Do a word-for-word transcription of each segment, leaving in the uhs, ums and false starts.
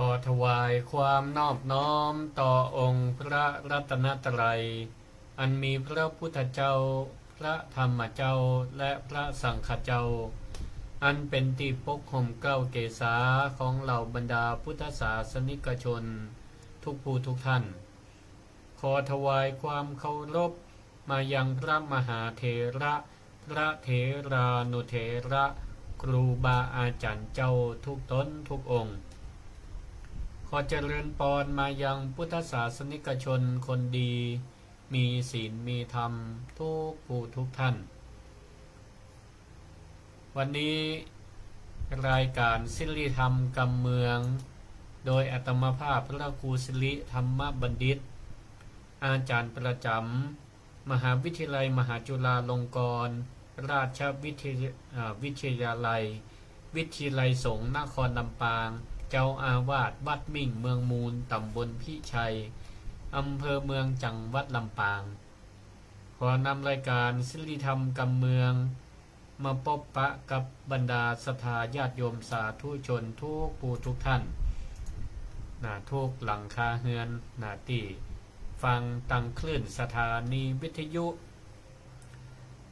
ขอถวายความนอบน้อมต่อองค์พระรัตนตรัย อันมีพระพุทธเจ้า พระธรรมเจ้า และพระสังฆเจ้า อันเป็นตี้ปกห่มเกล้าเกศาของเหล่าบรรดาพุทธศาสนิกชนทุกผู้ทุกท่าน ขอถวายความเคารพมายังพระมหาเถระ พระเถรานุเถระ ครูบาอาจ๋ารย์เจ้าทุกต๋นทุกองค์ ขอเจริญปอนมายังพุทธศาสนิกชนคนดี มีศีลมีธรรมทุกผู้ทุกท่าน วันนี้รายการสิริธรรมกำเมือง โดยอาตมาภาพพระครูสิริธรรมบัณฑิต อาจ๋ารย์ประจ๋ำมหาวิทยาลัยมหาจุฬาลงกรณราชวิทยา อ่า วิทยาลัย วิทยาลัยสงฆ์นครลำปาง เจ้าอาวาสวัดมิ่งเมืองมูล ต๋ำบลพิชัย อำเภอเมือง จังหวัดลำปาง ขอนำรายการสิริธรรมกำเมือง มาปบปะกับบรรดาศรัทธาญาติโยมสาธุชนทุกผู้ทุกท่าน นะ ทุกหลังคาเฮือน นะ ตี้ฟังตางคลื่นสถานีวิทยุ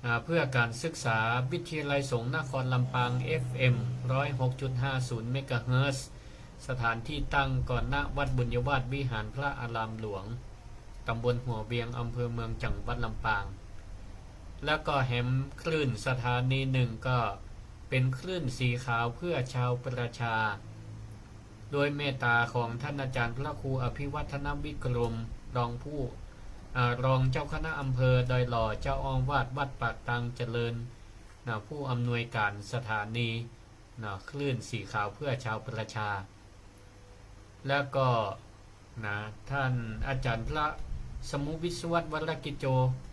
อ่า เพื่อการศึกษา วิทยาลัยสงฆ์นครลำปาง เอฟเอ็ม ร้อยหกจุดห้าศูนย์ เมกะเฮิรตซ์ สถานที่ตั้งก็ ณ วัดบุญยวาสวิหารพระอารามหลวง ต๋ำบลหัวเวียง อำเภอเมือง จังหวัดลำปาง แล้วก็แหมคลื่นสถานีนึ่งก็เป๋นคลื่นสีขาวเพื่อชาวประชา โดยเมตตาของท่านอาจ๋ารย์พระครูอภิวัฒนวิกรม รองผู้ อ่า รองเจ้าคณะอำเภอดอยหล่อ เจ้าอาวาสวัดปากตางเจริญ นะ ผู้อำนวยการสถานี นะ คลื่นสีขาวเพื่อชาวประชา แล้วก็ นะ ท่านอาจ๋ารย์พระสมุวิศวัตร วรกิจโจ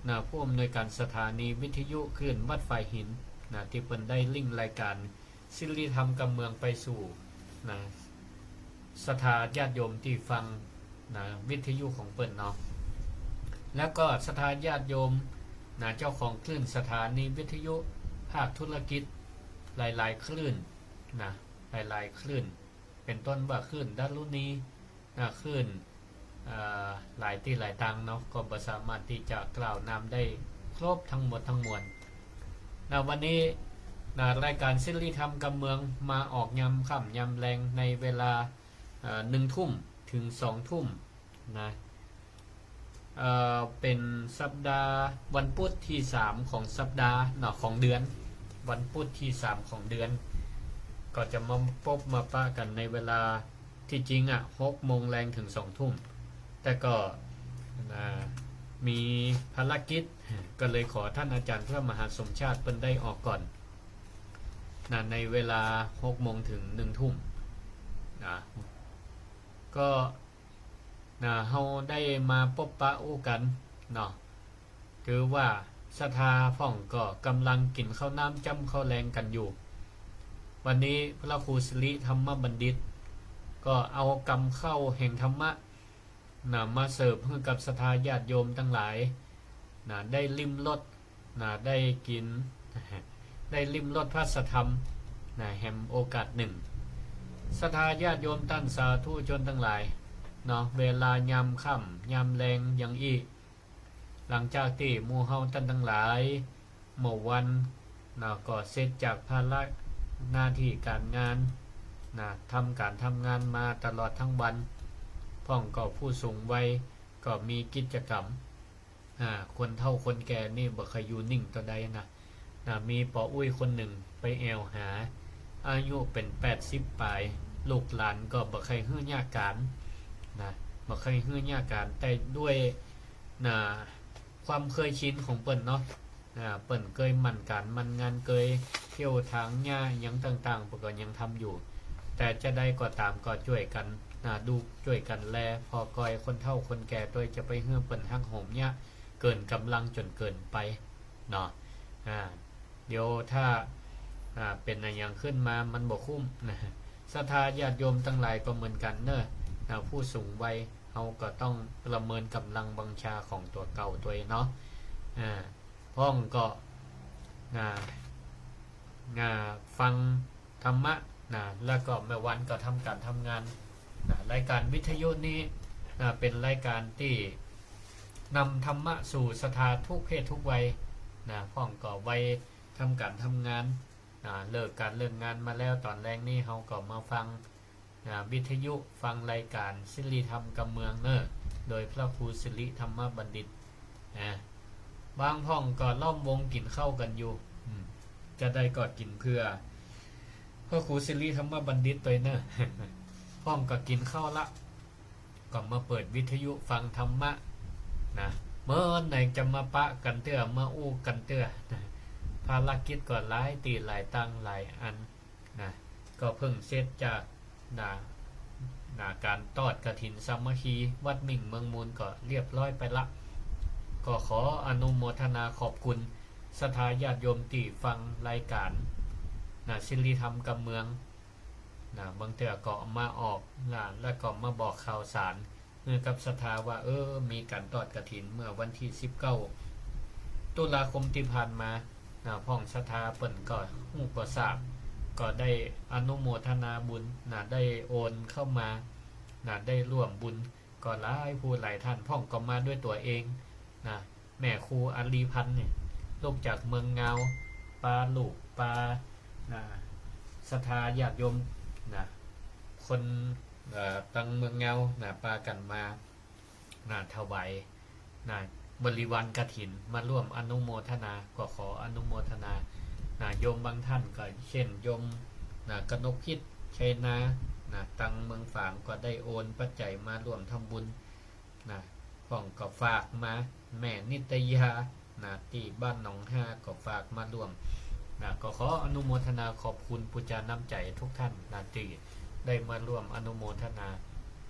นะ ผู้อำนวยการสถานีวิทยุคลื่นวัดฝายหิน นะ ตี้เปิ้นได้ลิงก์รายการสิริธรรมกำเมืองไปสู่ นะ ศรัทธาญาติโยมตี้ฟัง นะ วิทยุของเปิ้นเนาะ แล้วก็ศรัทธาญาติโยม นะ เจ้าของคลื่นสถานีวิทยุภาคธุรกิจหลายๆ คลื่น นะ หลายๆ คลื่น เป๋นต้นว่าคลื่นดารุณี นะ คลื่น เอ่อ หลายตี้หลายตางเนาะ ก็บ่สามารถตี้จะกล่าวนามได้ครบทั้งหมดทั้งมวล นะ วันนี้ นะ รายการสิริธรรมกำเมืองมาออกยามค่ำยามแลงในเวลา เอ่อ หนึ่งทุ่มถึงสองทุ่ม นะ เอ่อ เป๋นสัปดาห์วันพุธตี้สามของสัปดาห์เนาะ ของเดือน วันพุธตี้สามของเดือน ก็จะมาปบมาปะกั๋นในเวลา ตี้จริงอะ หกโมงแลงถึงสองทุ่ม แต่ก็ อ่า มีภารกิจ ก็เลยขอท่านอาจ๋ารย์พระมหาสมชาติเปิ้นได้ออกก่อน นะ ในเวลาหกโมงถึงหนึ่งทุ่ม นะ ก็ นะ เฮาได้มาปบปะอู้กั๋นเนาะ ถือว่าศรัทธาพ่องก็ก่ำลังกิ๋นข้าวน้ำจ้ำข้าวแลงกั๋นอยู่ วันนี้พระครูสิริธรรมบัณฑิต ก็เอากำข้าวแห่งธรรมะ นะ มาเสิร์ฟหื้อกับศรัทธาญาติโยมตังหลาย นะ ได้ลิ้มรส นะ ได้กิ๋น ได้ลิ้มรสพระสัทธรรม นะ แหมโอกาสนึ่ง ศรัทธาญาติโยมต้านสาธุชนตังหลาย เนาะ เวลายามค่ำยามแลงอย่างอี้ หลังจากตี้หมู่เฮาต้านตังหลาย เมื่อวัน นะ ก็เสร็จจากภาระหน้าตี้ก๋านงาน นะ ทำก๋านทำงานมาตลอดทั้งวัน พ่องก็ผู้สูงวัยก็มีกิจกรรม อ่า คนเฒ่าคนแก่นี่บ่ใค่อยู่นิ่งเต้าใดนะ นะ มีป้ออุ๊ยคนนึ่งไปแอ่วหา อายุเป๋นแปดสิบป๋าย ลูกหลานก็บ่ใค่หื้อเยียะก๋าน นะ บ่ใค่หื้อเยียะก๋าน แต่ด้วย นะ ความเกยชินของเปิ้นเนาะ อ่า เปิ้นเกยหมั่นก๋านหมั่นงาน เกยเที่ยวถางหญ้าหยังต่างๆ เปิ้นก็ยังทำอยู่ แต่จะใดก็ต๋ามก็จ้วยกั๋น นะ ดูจ้วยกั๋นแลผ่อกอยคนเฒ่าคนแก่ตวย จะไปหื้อเปิ้นหักโหมเยียะเกินก๋ำลังจ๋นเกินไปเนาะ อ่า เดี๋ยวถ้า อ่า เป๋นอะหยังขึ้นมามันบ่คุ้มนะ ศรัทธาญาติโยมตังหลายก็เหมือนกั๋นเนาะ อ่า ผู้สูงวัยเฮาก็ต้องประเมินก๋ำลังบังชาของตั๋วเก่าตวยเนาะ อ่า พ่องก็ นะ นะ ฟังธรรมะ นะ แล้วก็แม่วันก็ทำก๋านทำงาน นะ รายก๋านวิทยุนี้ นะ เป๋นรายก๋านตี้นำธรรมะสู่ศรัทธาทุกเพศทุกวัย นะ พ่องก็วัยทำก๋านทำงาน นะ เลิกก๋านเลิกงานมาแล้ว ต๋อนแลงนี้เฮาก็มาฟัง นะ วิทยุ ฟังรายก๋านสิริธรรมกำเมืองเน่อ โดยพระครูสิริธรรมบัณฑิต นะ บางพ่องก็ล้อมวงกิ๋นข้าวกั๋นอยู่ อืม จะได้ก็กิ๋นเผื่อพระครูสิริธรรมบัณฑิตตวยเน่อ พ่องก็กิ๋นข้าวละ ก็มาเปิดวิทยุฟังธรรมะ นะ เมื่อไหนจะมาปะกั๋นเตื้อ มาอู้กั๋นเตื้อ นะ ภารกิจก็หลายตี้หลายตางหลายอัน นะ ก็เพิ่งเสร็จจาก นะ นะ ก๋านตอดกฐินสามัคคีวัดมิ่งเมืองมูลก็เรียบร้อยไปละ ก็ขออนุโมทนาขอบคุณศรัทธาญาติโยมตี้ฟังรายก๋าน นะ สิริธรรมกำเมือง นะ บางเตื้อก็มาออก นะ แล้วก็มาบอกข่าวสาร หื้อกับศรัทธาว่า เออ มีก๋านตอดกฐินเมื่อวันตี้สิบเก้าตุลาคมตี้ผ่านมา นะ พ่องศรัทธาเปิ้นก็ฮู้ก็ทราบ ก็ได้อนุโมทนาบุญ นะ ได้โอนเข้ามา นะ ได้ร่วมบุญ ก็หลายผู้หลายต้าน พ่องก็มาด้วยตั๋วเอง นะ แม่ครูอาลีพันธ์เนี่ย ลูกจากเมืองเงา ปาลูกปา นะ ศรัทธาญาติโยม นะ คน เอ่อ ตังเมืองเงา นะ ปากั๋นมา นะ ถวาย นะ บริวารกฐิน มาร่วมอนุโมทนา ก็ขออนุโมทนา นะ โยมบางต้านก็เช่นโยม นะ กนกพิษ ชัยนา นะ ตังเมืองฝางก็ได้โอนปัจจัยมาร่วมทำบุญ นะ พ่องก็ฝากมา แม่นิตยา นะ ตี้บ้านหนองฮาก็ฝากมาร่วม นะ ก็ขออนุโมทนาขอบคุณปู๋จาน้ำใจ๋ทุกต้าน นะ ตี้ได้มาร่วมอนุโมทนา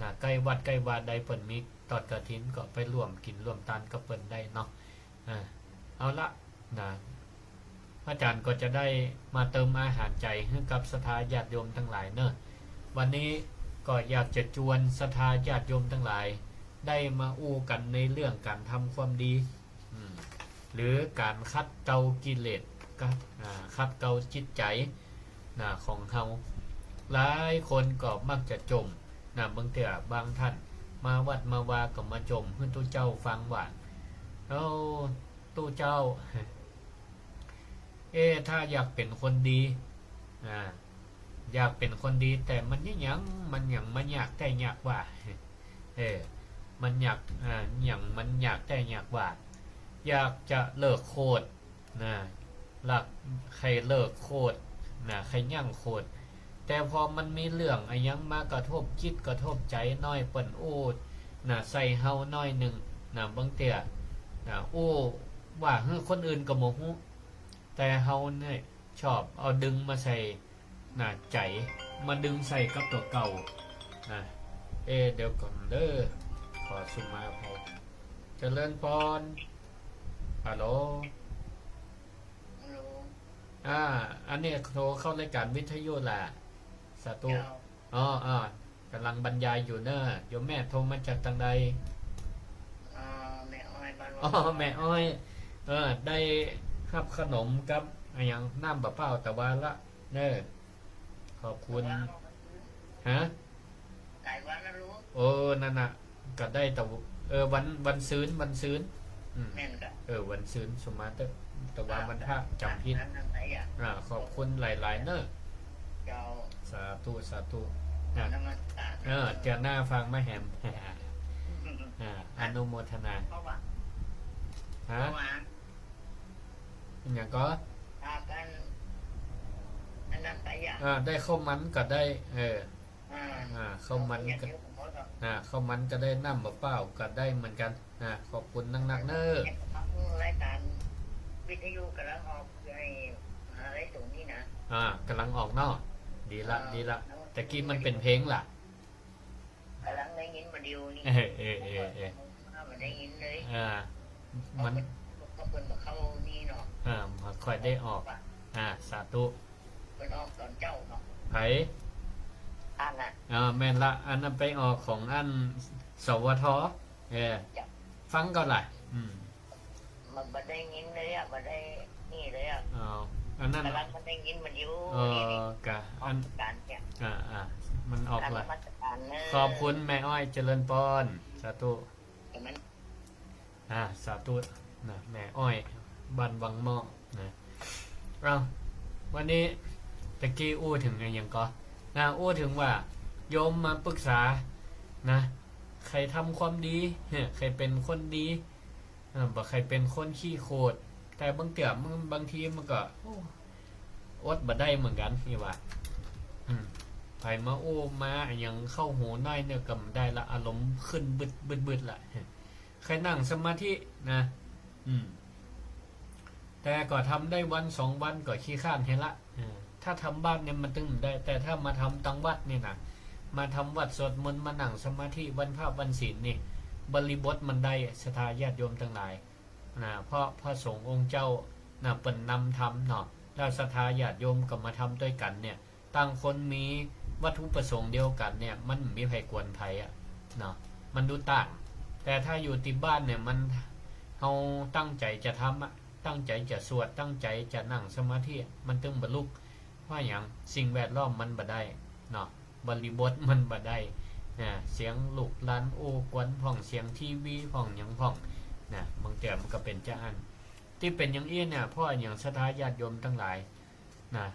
นะ ใก้วัดใก้วาใดเปิ้นมีตอดกฐินก็ไปร่วมกิ๋นร่วมตานกับเปิ้นได้เนาะ อ่า เอาละ นะ อาจ๋ารย์ก็จะได้มาเติมอาหารใจ๋หื้อกับศรัทธาญาติโยมตังหลายเน่อ วันนี้ก็อยากจะจวนศรัทธาญาติโยมตังหลาย ได้มาอู้กั๋นในเรื่องก๋านทำความดี อืม หรือก๋านขัดเกลากิเลส ก็ อ่า ขัดเกลาจิตใจ๋ นะ ของเฮา หลายคนก็มักจะจ่ม นะ บางเตื้อบางต้าน มาวัดมาวาก็มาจ่มหื้อตุ๊เจ้าฟังว่า เอ้า ตุ๊เจ้า เอ๊ะ ถ้าอยากเป๋นคนดี อ่า อยากเป๋นคนดี แต่มันยัง มันยัง มันยากแต๊ยากว่า เออ มันยาก อ่า ยัง มันยากแต๊ยากว่า อยากจะเลิกโขด นะ หลักใค่เลิกโขด นะ ใค่ยั้งโขด แต่พอมันมีเรื่องอะหยังมากระทบจิตกระทบใจ๋หน้อย เปิ้นอู้ นะ ใส่เฮาหน้อยนึ่ง นะ บางเตื้อ นะ อู้ว่าหื้อคนอื่นก็บ่ฮู้ แต่เฮาเนี่ยชอบเอาดึงมาใส่ นะ ใจ๋ มาดึงใส่กับตั๋วเก่า นะ เอ๊ะ เดี๋ยวก่อนเด้อ ขอสุมาอภัย เจริญพร ฮัลโหล ฮัลโหล อ่า อันนี้โทรเข้ารายก๋านวิทยุล่ะ สาธุ เจ้า อ๋อ อ๋อ ก๋ำลังบรรยายอยู่เน่อ โยมแม่โทรมาจากตางใด อ่า แม่อ้อย บ้าน อ๋อ วัง แม่อ้อย เออ ได้ฮับขนมกับอะหยัง น้ำเปล่าๆ ตะวาละ เน่อ ขอบคุณ ตะวา ฮะ หลายวันแล้วลูก เออ นั่นน่ะ ก็ได้แต่ เออ วัน วันซืน วันซืน อืม แม่นกะ เออ วันซืน สุมาเตอร์ ตะวา อ่า วันพระจ๋ำผิด นั่น นั่นหลายอย่าง อ่า ขอบคุณหลายๆ เน่อ เจ้า สาธุ สาธุ อ่ะ นมัสการ เออ เทื่อหน้าฟังมาแหม อ่า อนุโมทนา เพราะว่า ฮะ เพราะว่า อะหยังก็ อ่า กัน อันนั้นไปอย่าง อ่า ได้ข้าวมันก็ได้ เออ อ่า อ่า ข้าวมันก็ อย่างเดียวผมก็ อ่า ข้าวมันก็ได้ น้ำเปล่าๆ ก็ได้เหมือนกั๋น อ่า ขอบคุณนักๆ เน่อ รายก๋านวิทยุก๋ำลังออก ไอ้ มหาลัยสงฆ์นี่นะ อ่า ก๋ำลังออกเนาะ ดีละ อ่า ดีละ แล้ว ตะกี้มันเป๋นเพลงล่ะ ก๋ำลังได้ยินบ่าเดี่ยวนี้ เออ เออ เออ เออ บ่ได้ยินเลย อ่า มัน ก็เปิ้นบ่เข้านี่เนาะ อ่า บ่ค่อยได้ออก อ่า สาธุ เปิ้นออกต๋อนเจ๊าเนาะ ไผ อันน่ะ อ่า แม่นละ อันนั้นไปออกของอัน สวท เออ จ้ะ ฟังก็ล่ะ อืม มันบ่ได้ยินเลยอะ บ่ได้นี่เลยอะ อ๋อ อันนั้น ก๋ำลังมันได้ยินมันอยู่ เออ นี่ นี่ กะ อัน ก๋านเนี่ย อ่า อ่า มันออกละ นมัสการ ขอบคุณแม่อ้อย เจริญปอน สาธุ อ่า สาธุนะ แม่อ้อย บ้านวังหม้อนะ เอ้า วันนี้ตะกี้อู้เถิงอะหยังก่อ นะ อู้เถิงว่า โยมมาปรึกษา นะ ใค่ทำความดี ใค่เป๋นคนดี เออ บ่ใค่เป๋นคนขี้โขด แต่บางเตื้อมัน บางทีมันก็ โอ้ อดบ่ได้เหมือนกั๋น อี่ว่า อืม ใผมาอู้มาอะหยังเข้าหูน้อยเนี่ยก็บ่ได้ละ อารมณ์ขึ้นบึดบึดบึดละ ใค่นั่งสมาธินะ อืม แต่ก็ทำได้วันสองวันก็ขี้คร้านเหียละ เออ ถ้าทำบ้านเนี่ยมันตึงได้ แต่ถ้ามาทำตังวัดนี่นะ มาทำวัดสวดมนต์ มานั่งสมาธิวันพระวันศีลนี่ บริบทมันได้ ศรัทธาญาติโยมตังหลาย นะ เพราะพระสงฆ์องค์เจ้า นะ เปิ้นนำทำเนาะ แล้วศรัทธาญาติโยมก็มาทำตวยกั๋นเนี่ย ต่างคนมีวัตถุประสงค์เดียวกั๋นเนี่ย มันบ่มีใผกวนใผอะ เนาะ มันดูต่าง แต่ถ้าอยู่ตี้บ้านเนี่ย มัน เฮาตั้งใจ๋จะทำอะ ตั้งใจ๋จะสวด ตั้งใจ๋จะนั่งสมาธิอะ มันตึงบ่ลุก เพราะหยัง สิ่งแวดล้อมมันบ่ได้ เนาะ บริบทมันบ่ได้ นะ เสียงลูกหลานอู้กวนพ่อง เสียงทีวีพ่อง หยังพ่อง นะ บางเตื้อมันก็เป๋นจาอั้น ตี้เป๋นอย่างอี้เนี่ย เพราะอะหยัง ศรัทธาญาติโยมตังหลาย นะ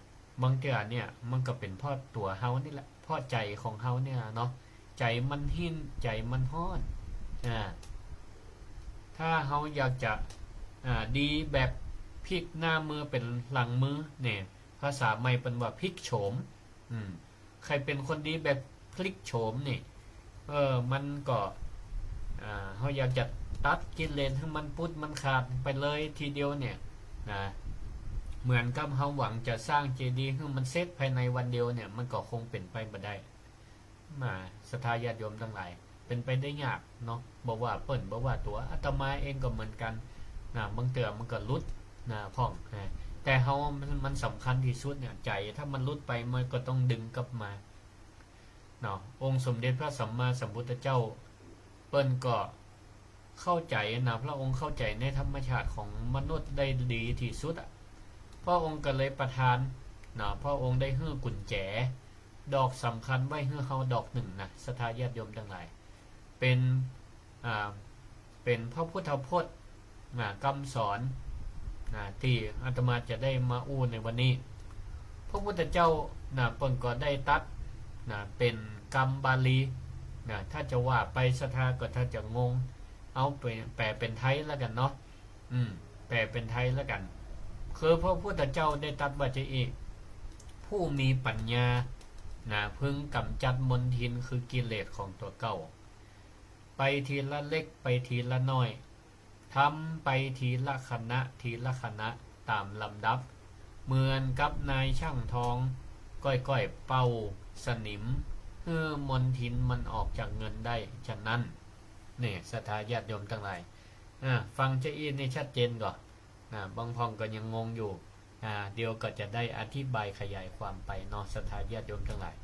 บางเตื้อเนี่ย มันก็เป๋นเพราะตั๋วเฮานี่แหละ เพราะใจ๋ของเฮาเนี่ยเนาะ ใจ๋มันหิ้น ใจ๋มันฮ้อน อ่า ถ้าเฮาอยากจะ อ่า ดีแบบพลิกหน้ามือเป๋นหลังมือเนี่ย ภาษาใหม่เปิ้นว่าพลิกโฉม อืม ใค่เป๋นคนดีแบบพลิกโฉมนี่ เออ มันก็ อ่า เฮาอยากจะตัดกิเลสหื้อมันปุดมันขาดไปเลยทีเดียวเนี่ย นะ เหมือนกับเฮาหวังจะสร้างเจดีย์หื้อมันเสร็จภายในวันเดียวเนี่ย มันก็คงเป๋นไปบ่ได้ นะ ศรัทธาญาติโยมตังหลาย เป๋นไปได้ยากเนาะ บ่ว่าเปิ้น บ่ว่าตั๋วอาตมาเองก็เหมือนกั๋น นะ บางเตื้อมันก็หลุด นะ พ่อง นะ แต่เฮามัน มันสำคัญตี้สุดเนี่ย ใจ๋ ถ้ามันหลุดไป มันก็ต้องดึงกลับมา เนาะ องค์สมเด็จพระสัมมาสัมพุทธเจ้า เปิ้นก็เข้าใจ๋นะ พระองค์เข้าใจ๋ในธรรมชาติของมนุษย์ได้ดีตี้สุดอะ พระองค์ก็เลยประทาน เนาะ พระองค์ได้หื้อกุญแจ ดอกสำคัญไว้หื้อเฮาดอกนึ่งนะ ศรัทธาญาติโยมตังหลาย เป๋น อ่า เป๋นพระพุทธพจน์ นะ กำสอน นะ ตี้อาตมาจะได้มาอู้ในวันนี้ พระพุทธเจ้า นะ เปิ้นก็ได้ตรัส นะ เป๋นกำบาลี นะ ถ้าจะว่าไปศรัทธาก็ถ้าจะงง เอาไปแปลเป๋นไทยแล้วกั๋นเนาะ อืม แปลเป๋นไทยแล้วกั๋น คือพระพุทธเจ้าได้ตรัสว่าจะอี้ ผู้มีปัญญา นะ พึงกำจัดมลทินคือกิเลสของตั๋วเก่า ไปทีละเล็ก ไปทีละน้อย ทำไปทีละขณะ ทีละขณะ ต๋ามลำดับ เหมือนกับนายช่างทอง ก้อยๆ เป่าสนิม หื้อมลทินมันออกจากเงินได้ ฉะนั้น เนี่ย ศรัทธาญาติโยมตังหลาย อ่า ฟังจาอี้นี่ชัดเจนก่อ นะ บางพ่องก็ยังงงอยู่ อ่า เดี๋ยวก็จะได้อธิบายขยายความไปเนาะ ศรัทธาญาติโยมตังหลาย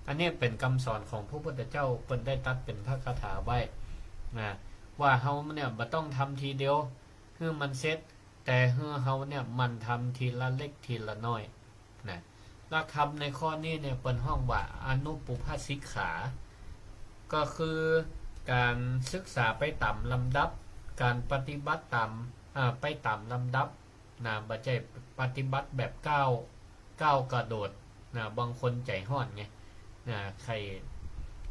อันนี้เป๋นกำสอนของพระพุทธเจ้า เปิ้นได้ตรัสเป๋นพระคาถาไว้ นะ ว่าเฮาเนี่ยบ่ต้องทำทีเดียวหื้อมันเสร็จ แต่หื้อเฮาเนี่ยหมั่นทำทีละเล็กทีละน้อย นะ หลักธรรมในข้อนี้เนี่ยเปิ้นฮ้องว่าอนุปุพพสิกขา ก็คือก๋านศึกษาไปต๋ามลำดับ ก๋านปฏิบัติต๋าม อ่า ไปต๋ามลำดับ นะ บ่ใจ้ปฏิบัติแบบก้าว ก้าวกระโดด นะ บางคนใจ๋ฮ้อนไง นะ ใค่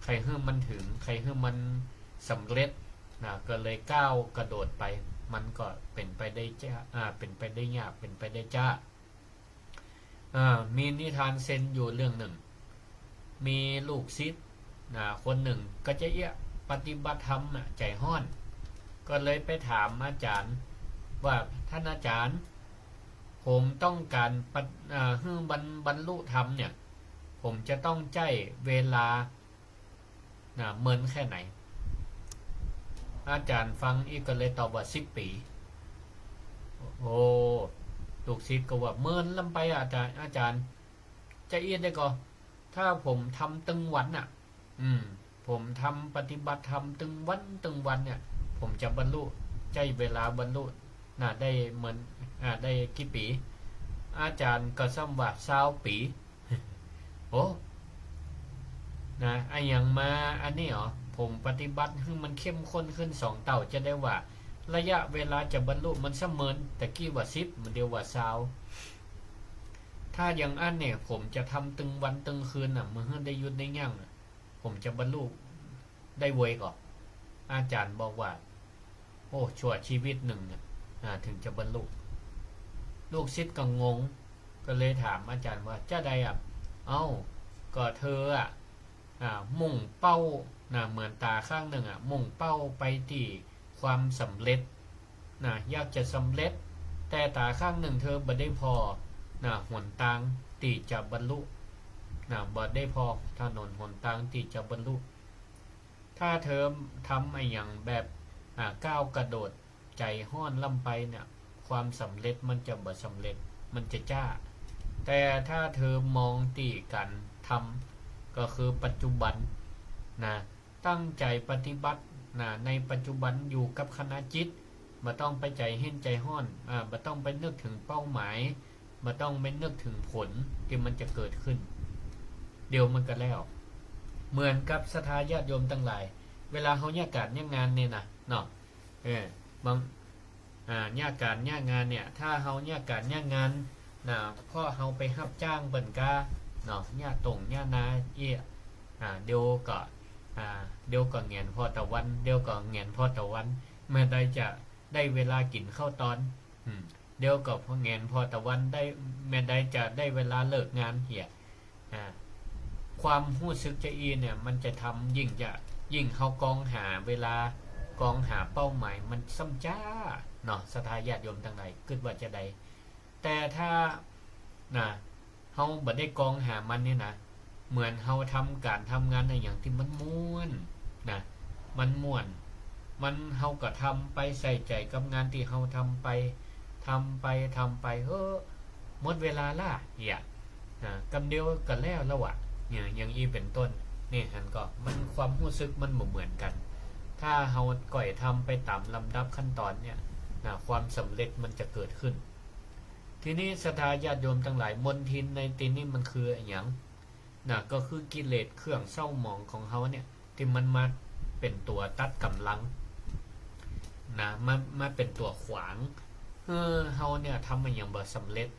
ใค่หื้อมันเถิง ใค่หื้อมันสำเร็จ นะ ก็เลยก้าวกระโดดไป มันก็เป๋นไปได้จ๊า อ่า เป๋นไปได้ยาก เป๋นไปได้จ๊า อ่า มีนิทานเซนอยู่เรื่องนึ่ง มีลูกศิษย์ นะ คนนึ่งก็จะเอี้ยปฏิบัติธรรมน่ะ ใจ๋ฮ้อน ก็เลยไปถามอาจ๋ารย์ว่า ท่านอาจ๋ารย์ ผมต้องก๋านปะ อ่า หื้อบรร บรรลุธรรมเนี่ย ผมจะต้องใจ๊เวลา นะ เมินแค่ไหน อาจ๋ารย์ฟังอี้ก็เลยตอบว่า สิบปี๋ โอ้ ลูกศิษย์ก็ว่า เมินล้ำไปอะอาจ๋ารย์ อาจ๋ารย์ จาอี้ได้ก่อ ถ้าผมทำตึงวันน่ะ อืม ผมทำปฏิบัติธรรมตึงวันตึงวันเนี่ย ผมจะบรรลุ ใจ๊เวลาบรรลุ น่ะ ได้เมิน อ่า ได้กี่ปี๋ อาจ๋ารย์ก็ซ้ำว่า ซาวปี๋ โอ้ นะ อะหยังมา อันนี้เหรอ ผมปฏิบัติหื้อมันเข้มข้นขึ้นสองเต้า จะได้ว่า ระยะเวลาจะบรรลุมันเสมือนตะกี้ว่าสิบ มันเดี๋ยวว่าซาว ถ้าอย่างอั้นเนี่ย ผมจะทำตึงวันตึงคืนน่ะ บ่หื้อได้หยุดได้ยั้งน่ะ ผมจะบรรลุได้ไวก่อ อาจารย์บอกว่า โอ้ ชั่วชีวิตหนึ่งน่ะ อ่า ถึงจะบรรลุ ลูกศิษย์ก็งง ก็เลยถามอาจารย์ว่า จะใดอ่ะ เอ้า ก็เธออ่ะ อ่า มุ่งเป้า นะ เหมือนต๋าข้างหนึ่งอ่ะ มุ่งเป้าไปตี้ความสำเร็จ นะ อยากจะสำเร็จ แต่ต๋าข้างหนึ่งเธอบ่ได้ผ่อ นะ หนตางตี้จะบรรลุ นะ บ่ได้ผ่อถนนหนตางตี้จะบรรลุ ถ้าเธอทำอะหยังแบบ อ่า ก้าวกระโดด ใจ๋ฮ้อนล้ำไปเนี่ย ความสำเร็จมันจะบ่สำเร็จ มันจะจ๊า แต่ถ้าเธอมองตี้ก๋านทำ ก็คือปัจจุบัน นะ ตั้งใจ๋ปฏิบัติ นะ ในปัจจุบัน อยู่กับขณะจิต บ่ต้องไปใจ๋เฮ้นใจ๋ฮ้อน อ่า บ่ต้องไปนึกถึงเป้าหมาย บ่ต้องไปนึกถึงผลตี้มันจะเกิดขึ้น เดี๋ยวมันก็แล้ว เหมือนกับศรัทธาญาติโยมตังหลาย เวลาเฮาเยียะก๋านเยียะงานเนี่ยนะ เนาะ เออ บาง อ่า เยียะก๋านเยียะงานเนี่ย ถ้าเฮาเยียะก๋านเยียะงาน นะ เพราะเฮาไปฮับจ้างเปิ้นก้า เนาะ เยียะตงเยียะนาเอี้ย อ่า เดี๋ยวก็ อ่า เดี๋ยวก็แหงนผ่อตะวัน เดี๋ยวก็แหงนผ่อตะวัน แม้ใดจะได้เวลากิ๋นข้าวตอน อืม เดี๋ยวก็แหงนผ่อตะวันได้ แม้ใดจะได้เวลาเลิกงานเหีย อ่า ความฮู้สึกจาอี้เนี่ย มันจะทำยิ่งจะ ยิ่งเฮากองหาเวลา กองหาเป้าหมาย มันซ้ำจ๊า เนาะ ศรัทธาญาติโยมตังหลาย กึ๊ดว่าจาใด แต่ถ้า นะ เฮาบ่ได้กองหามันเนี่ยนะ เหมือนเฮาทำก๋านทำงานอะหยังตี้มันม่วน นะ มันม่วน มัน เฮาก็ทำไป ใส่ใจ๋กับงานตี้เฮาทำไป ทำไป ทำไป เฮ้อ หมดเวลาละ เหีย นะ กำเดียวก็แล้วละวะ เนี่ย อย่างอี้เป๋นต้น นี่หันก่อ มัน ความฮู้สึกมันบ่เหมือนกั๋น ถ้าเฮาก่อยทำไปต๋ามลำดับขั้นต๋อนเนี่ย นะ ความสำเร็จมันจะเกิดขึ้น ทีนี้ศรัทธาญาติโยมตังหลาย มลทินในตี้นี้มันคืออะหยัง นะ ก็คือกิเลสเครื่องเศร้าหมองของเฮาเนี่ย ตี้มันมาเป๋นตั๋วตัดก๋ำลัง นะ มา มาเป๋นตั๋วขวาง เออ เฮาเนี่ยทำอะหยังบ่สำเร็จ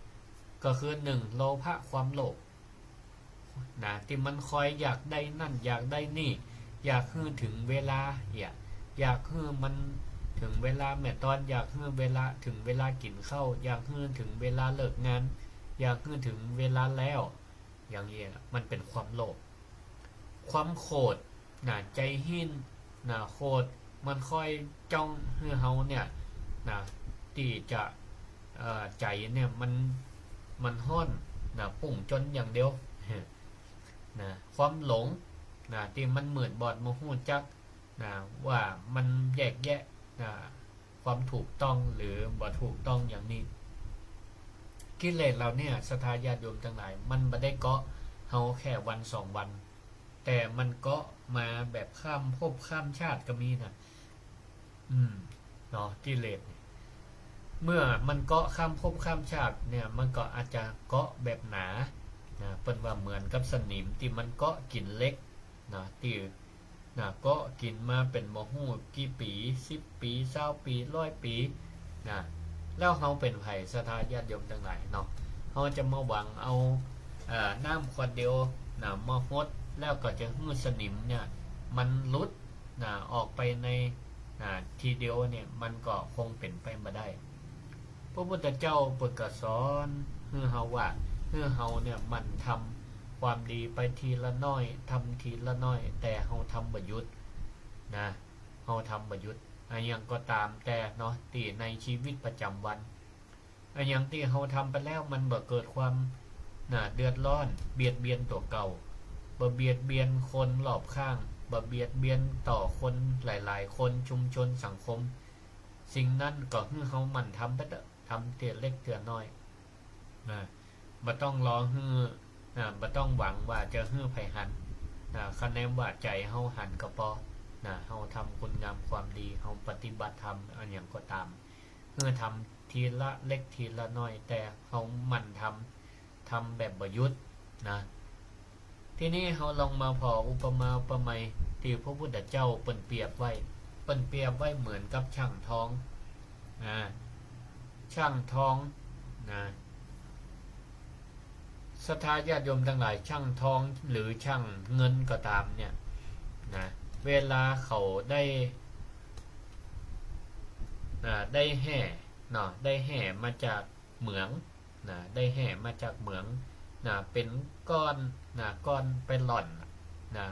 ก็คือหนึ่ง โลภะ ความโลภ นะ ตี้มันคอยอยากได้นั่น อยากได้นี่ อยากหื้อเถิงเวลา อยาก อยากหื้อมันเถิงเวลาแม่ตอน อยากหื้อเวลา เถิงเวลากิ๋นข้าว อยากหื้อเถิงเวลาเลิกงาน อยากหื้อเถิงเวลาแล้ว อย่างนี้นะ มันเป๋นความโลภ ความโขด นะ ใจ๋หิ้น นะ โขด มันคอยจ้องหื้อเฮาเนี่ย นะ ตี้จะ เอ่อ ใจ๋เนี่ยมัน มันฮ้อน นะ ปุ้งจ้นอย่างเดียว นะ ความหลง นะ ตี้มันมืดบอดบ่ฮู้จัก นะ ว่ามันแยกแยะ นะ ความถูกต้องหรือบ่ถูกต้องอย่างนี้ กิเลสเหล่าเนี้ย ศรัทธาญาติโยมตังหลาย มันบ่ได้เกาะเฮาแค่วันสองวัน แต่มันเกาะมาแบบข้ามภพข้ามชาติก็มีนะ อืม เนาะ กิเลสเนี่ย เมื่อมันเกาะข้ามภพข้ามชาติเนี่ย มันก็อาจจะเกาะแบบหนา นะ เปิ้นว่าเหมือนกับสนิมตี้มันเกาะกิ๋นเหล็ก นะ ตี้ นะ เกาะกิ๋นมาเป๋นบ่ฮู้กี่ปี๋ สิบปี๋ ซาวปี๋ ร้อยปี๋ นะ แล้วเฮาเป๋นใผ ศรัทธาญาติโยมตังหลายเนาะ เฮาจะมาหวังเอา เอ่อ น้ำขวดเดียว นะ มาหด แล้วก็จะหื้อสนิมเนี่ย มันหลุด นะ ออกไปใน นะ ทีเดียวเนี่ย มันก็คงเป๋นไปบ่ได้ พระพุทธเจ้าเปิ้นก็สอนหื้อเฮาว่า หื้อเฮาเนี่ยหมั่นทำความดีไปทีละน้อย ทำทีละน้อย แต่เฮาทำบ่หยุด นะ เฮาทำบ่หยุด อะหยังก็ต๋ามแต่เนาะ ตี้ในชีวิตประจ๋ำวัน อะหยังตี้เฮาทำไปแล้วมันบ่เกิดความ นะ เดือดร้อน เบียดเบียนตั๋วเก่า บ่เบียดเบียนคนรอบข้าง บ่เบียดเบียนต่อคนหลายๆ คน ชุมชน สังคม สิ่งนั้นก็หื้อเฮาหมั่นทำไปเต๊อะ ทำเตื้อเล็กเตื้อน้อย นะ บ่ต้องรอหื้อ นะ บ่ต้องหวังว่าจะหื้อใผหัน นะ คะแนนว่าใจ๋เฮาหันก็ปอ นะ เฮาทำคุณงามความดี เฮาปฏิบัติธรรมอะหยังก็ต๋าม หื้อทำทีละเล็กทีละน้อย แต่เฮาหมั่นทำ ทำแบบบ่หยุด นะ ทีนี้เฮาลองมาผ่ออุปมาอุปไมยตี้พระพุทธเจ้าเปิ้นเปรียบไว้ เปิ้นเปรียบไว้เหมือนกับช่างทอง อ่า ช่างทองนะ ศรัทธาญาติโยมตังหลาย ช่างทองหรือช่างเงินก็ต๋ามเนี่ยนะ เวลาเขาได้ อ่า ได้แฮ่เนาะ ได้แฮ่มาจากเหมืองนะ ได้แฮ่มาจากเหมืองนะ เป๋นก้อนนะ ก้อนไปหล่อนนะ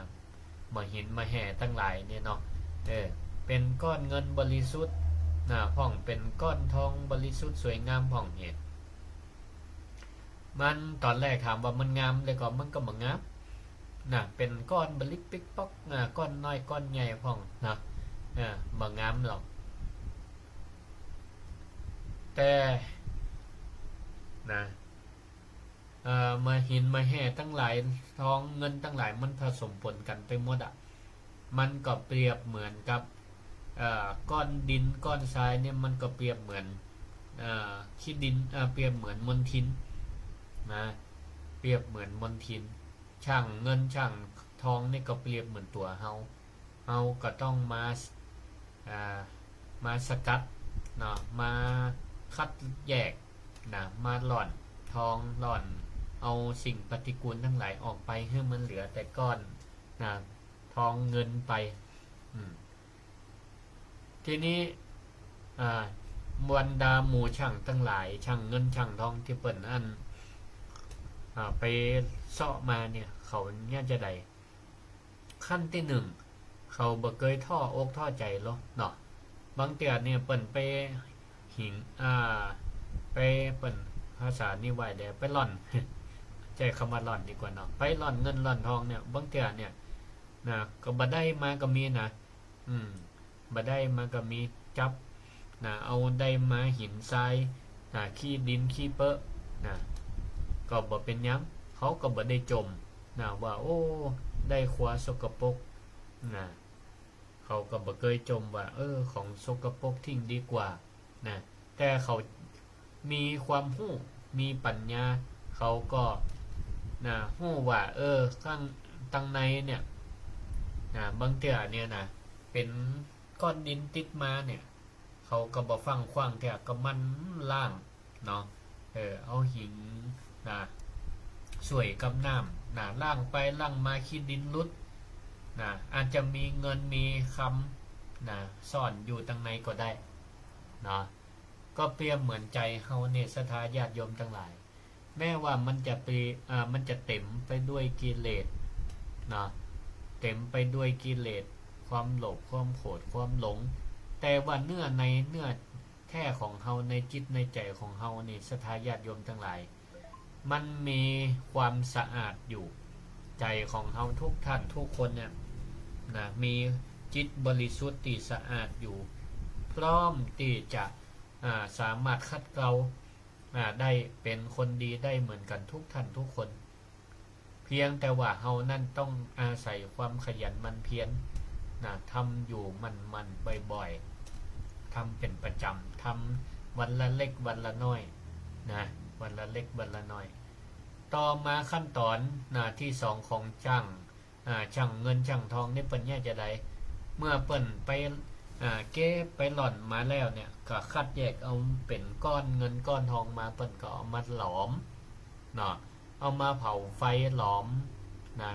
บ่าหินบ่าแฮ่ตังหลายเนี่ยเนาะ เออ เป๋นก้อนเงินบริสุทธิ์นะพ่อง เป๋นก้อนทองบริสุทธิ์สวยงามพ่อง เหตุ มันต๋อนแรกถามว่ามันงามเลยก่อ มันก็บ่งามนะ เป๋นก้อนบริกปิ๊กป๊อกนะ ก้อนน้อยก้อนใหญ่พ่องนะ เออ บ่งามหรอก แต่นะ เอ่อ บ่าหินบ่าแฮ่ตังหลาย ทองเงินตังหลาย มันผสมปนกั๋นไปหมดอะ มันก็เปรียบเหมือนกับ เอ่อ ก้อนดินก้อนทรายเนี่ย มันก็เปรียบเหมือน เอ่อ ขี้ดิน เอ่อ เปรียบเหมือนมลทินนะ เปรียบเหมือนมลทิน ช่างเงินช่างทองเนี่ยก็เปรียบเหมือนตั๋วเฮา เฮาก็ต้องมา อ่า มาสกัดเนาะ มาคัดแยกนะ มาหล่อนทอง หล่อนเอาสิ่งปฏิกูลตังหลายออกไปหื้อมันเหลือแต่ก้อนนะ ทองเงินไป อืม ทีนี้ อ่า บรรดาหมู่ช่างตังหลาย ช่างเงินช่างทองตี้เปิ้นอัน อ่า ไปเซาะมาเนี่ย เขาเนี่ยจะใด ขั้นตี้นึ่ง เขาบ่เกยท้ออกท้อใจ๋ลอเนาะ บางเตื้อเนี่ยเปิ้นไปหิง อ่า ไป เปิ้นภาษานี้ว่าแดไปหล่อน ใจ๊กำว่าหล่อนดีกว่าเนาะ ไปหล่อนเงินหล่อนทองเนี่ย บางเตื้อเนี่ยนะ ก็บ่ได้มาก็มีนะ อืม บ่ได้มาก็มี จับนะ เอาได้มาหินทรายนะ ขี้ดินขี้เป๊อะนะ ก็บ่เป๋นหยัง เขาก็บ่ได้จ่มนะ ว่า โอ้ ได้ครัวสกปรกนะ เขาก็บ่เกยจ่มว่า เออ ของสกปรกทิ้งดีกว่านะ แต่เขามีความฮู้ มีปัญญา เขาก็นะ ฮู้ว่า เออ ข้าง ตังในเนี่ยนะ บางเตื้อเนี่ยนะ เป๋นก้อนดินติดมาเนี่ย เขาก็บ่ฟั่งขว้างเตื้อ ก็หมั่นล้างเนาะ เออ เอาหินนะ ส่วยกับน้ำนะ ล้างไปล้างมา ขี้ดินหลุดนะ อาจจะมีเงินมีคำนะ ซ่อนอยู่ตังในก็ได้เนาะ ก็เปรียบเหมือนใจ๋เฮาเนี่ย ศรัทธาญาติโยมตังหลาย แม้ว่ามันจะเปรีย อ่า มันจะเต๋มไปด้วยกิเลสเนาะ เต๋มไปด้วยกิเลส ความโลภ ความโกรธ ความหลง แต่ว่าเนื้อใน เนื้อแท้ของเฮา ในจิตในใจ๋ของเฮานี่ ศรัทธาญาติโยมตังหลาย มันมีความสะอาดอยู่ ใจ๋ของเฮาทุกท่านทุกคนเนี่ยนะ มีจิตบริสุทธิ์ตี้สะอาดอยู่ พร้อมตี้จะ อ่า สามารถขัดเกลา อ่า ได้เป๋นคนดีได้เหมือนกั๋นทุกท่านทุกคน เพียงแต่ว่าเฮานั้นต้องอาศัยความขยันหมั่นเพียรนะ ทำอยู่หมั่นๆ บ่อยๆ ทำเป๋นประจ๋ำ ทำวันละเล็กวันละน้อยนะ วันละเล็กวันละน้อย ต่อมาขั้นต๋อนนะ ตี้สองของจ้าง อ่า จ้างเงินจ้างทองนี่เปิ้นเยียะจาใด เมื่อเปิ้นไป อ่า เก็บไปหล่อนมาแล้วเนี่ย ก็คัดแยกเอาเป๋นก้อนเงินก้อนทองมา เปิ้นก็เอามาหลอมเนาะ เอามาเผาไฟหลอมนะ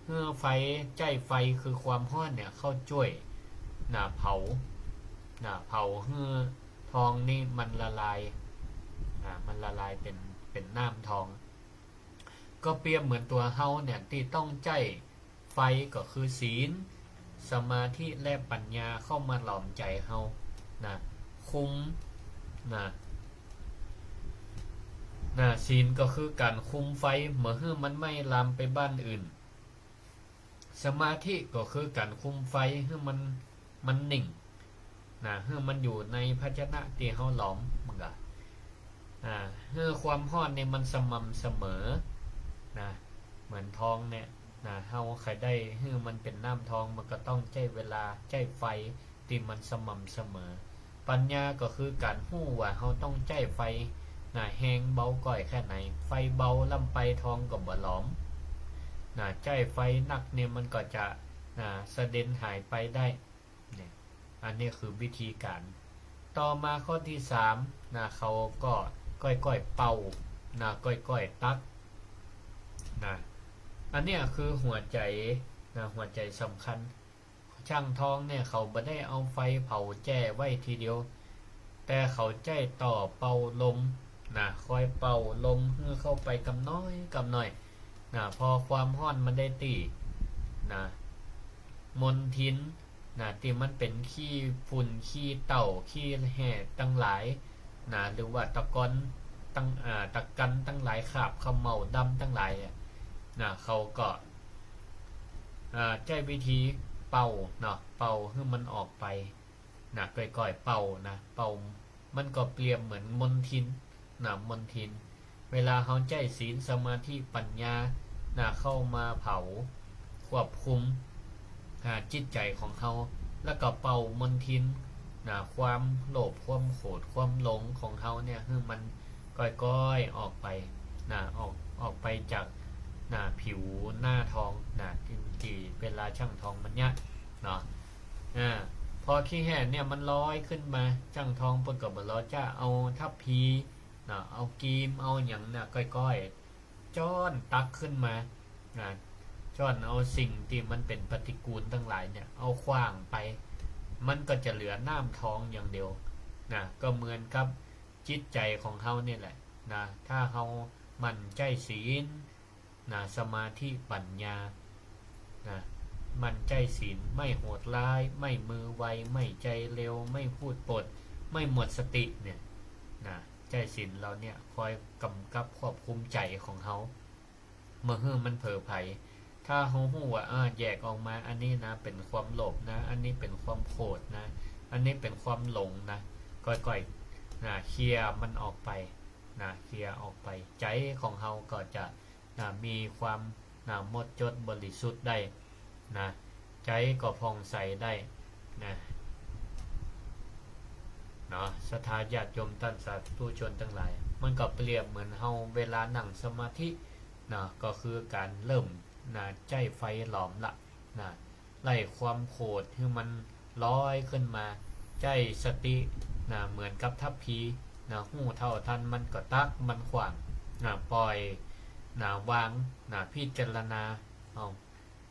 หื้อไฟ ใจ๊ไฟคือความฮ้อนเนี่ยเข้าจ้วยนะ เผานะ เผาหื้อทองนี่มันละลายนะ มันละลายเป๋น เป๋นน้ำทอง ก็เปรียบเหมือนตั๋วเฮาเนี่ย ตี้ต้องใจ๊ไฟก็คือศีล สมาธิ และปัญญาเข้ามาหลอมใจ๋เฮานะ คุมนะ นะ ศีลก็คือก๋านคุมไฟ บ่หื้อมันไหม้ลามไปบ้านอื่น สมาธิก็คือก๋านคุมไฟหื้อมัน มันนิ่งนะ หื้อมันอยู่ในภาชนะตี้เฮาหลอม มันก็ อ่า หื้อความฮ้อนนี่มันสม่ำเสมอนะ เหมือนทองเนี่ยนะ เฮาใค่ได้หื้อมันเป๋นน้ำทอง มันก็ต้องใจ๊เวลา ใจ๊ไฟตี้มันสม่ำเสมอ ปัญญาก็คือก๋านฮู้ว่าเฮาต้องใจ๊ไฟนะ แฮงเบาก้อยแค่ไหน ไฟเบาล้ำไปทองก็บ่หลอม นะ ใจ๊ไฟนักเนี่ยมันก็จะ นะ สะเด็นหายไปได้ เนี่ย อันนี้คือวิธีก๋าน ต่อมาข้อตี้สาม นะ เขาก็ก้อยๆ เป่า นะ ก้อยๆ ตั๊ก นะ อันเนี้ยคือหัวใจ๋ นะ หัวใจ๋สำคัญ ช่างทองเนี่ยเขาบ่ได้เอาไฟเผาแจ้ไว้ทีเดียว แต่เขาใจ๊ต่อเป่าลม นะ คอยเป่าลมหื้อเข้าไปกำน้อยกำน้อย นะ พอความฮ้อนมันได้ตี้ นะ มลทิน นะ ตี้มันเป๋นขี้ฝุ่น ขี้เถ้า ขี้แห่ตังหลาย นะ หรือว่าตะกอนตัง อ่า ตะกั๋นตังหลาย คราบเขม่าดำตังหลายอะ นะ เขาก็ อ่า ใจ๊วิธีเป่าเนาะ เป่าหื้อมันออกไป นะ ก้อยๆ เป่า นะ เป่า มันก็เปรียบเหมือนมลทิน นะ มลทิน เวลาเฮาใจ๊ศีล สมาธิ ปัญญา นะ เข้ามาเผา ควบคุม อ่า จิตใจ๋ของเฮา แล้วก็เป่ามลทิน นะ ความโลภ ความโกรธ ความหลงของเฮาเนี่ย หื้อมันก้อยๆ ออกไป นะ ออก ออกไปจาก นะ ผิวหน้าทอง นะ ตี้ ตี้เวลาช่างทองมันเยียะ เนาะ อ่า พอขี้แห่เนี่ยมันลอยขึ้นมา ช่างทองเปิ้นก็บ่ลอจะเอาทัพพี นะ เอากีม เอาหยังเนี่ย ก้อยๆ จ้อนตักขึ้นมา นะ จ้อนเอาสิ่งตี้มันเป๋นปฏิกูลตังหลายเนี่ย เอาขว้างไป มันก็จะเหลือน้ำทองอย่างเดียว นะ ก็เหมือนกับจิตใจ๋ของเฮานี่แหละ นะ ถ้าเฮาหมั่นใจ๊ศีล นะ สมาธิ ปัญญา นะ หมั่นใจ๊ศีล ไม่โหดร้าย ไม่มือไว ไม่ใจ๋เร็ว ไม่พูดปด ไม่หมดสติเนี่ย นะ ใจ๊ศีลเฮาเนี่ยคอยก๋ำกับควบคุมใจ๋ของเฮา บ่หื้อมันเผลอไผล ถ้าเฮาฮู้ว่า อ่า แยกออกมา อันนี้นะเป๋นความโลภนะ อันนี้เป๋นความโกรธนะ อันนี้เป๋นความหลงนะ ก้อยๆ นะ เคลียร์มันออกไป นะ เคลียร์ออกไป ใจ๋ของเฮาก็จะ นะ มีความ นะ หมดจดบริสุทธิ์ได้ นะ ใจ๋ก็ผ่องใสได้ นะ เนาะ ศรัทธาญาติโยมต้านสาธุชนตังหลาย มันก็เปรียบเหมือนเฮาเวลานั่งสมาธิ เนาะ ก็คือก๋านเริ่ม นะ ใจ๊ไฟหลอมละ นะ ไล่ความโกรธหื้อมันลอยขึ้นมา ใจ๊สติ นะ เหมือนกับทัพพี นะ ฮู้เท่าตันมันก็ตักมันขว้าง นะ ปล่อย นะ วาง นะ พิจารณาเอา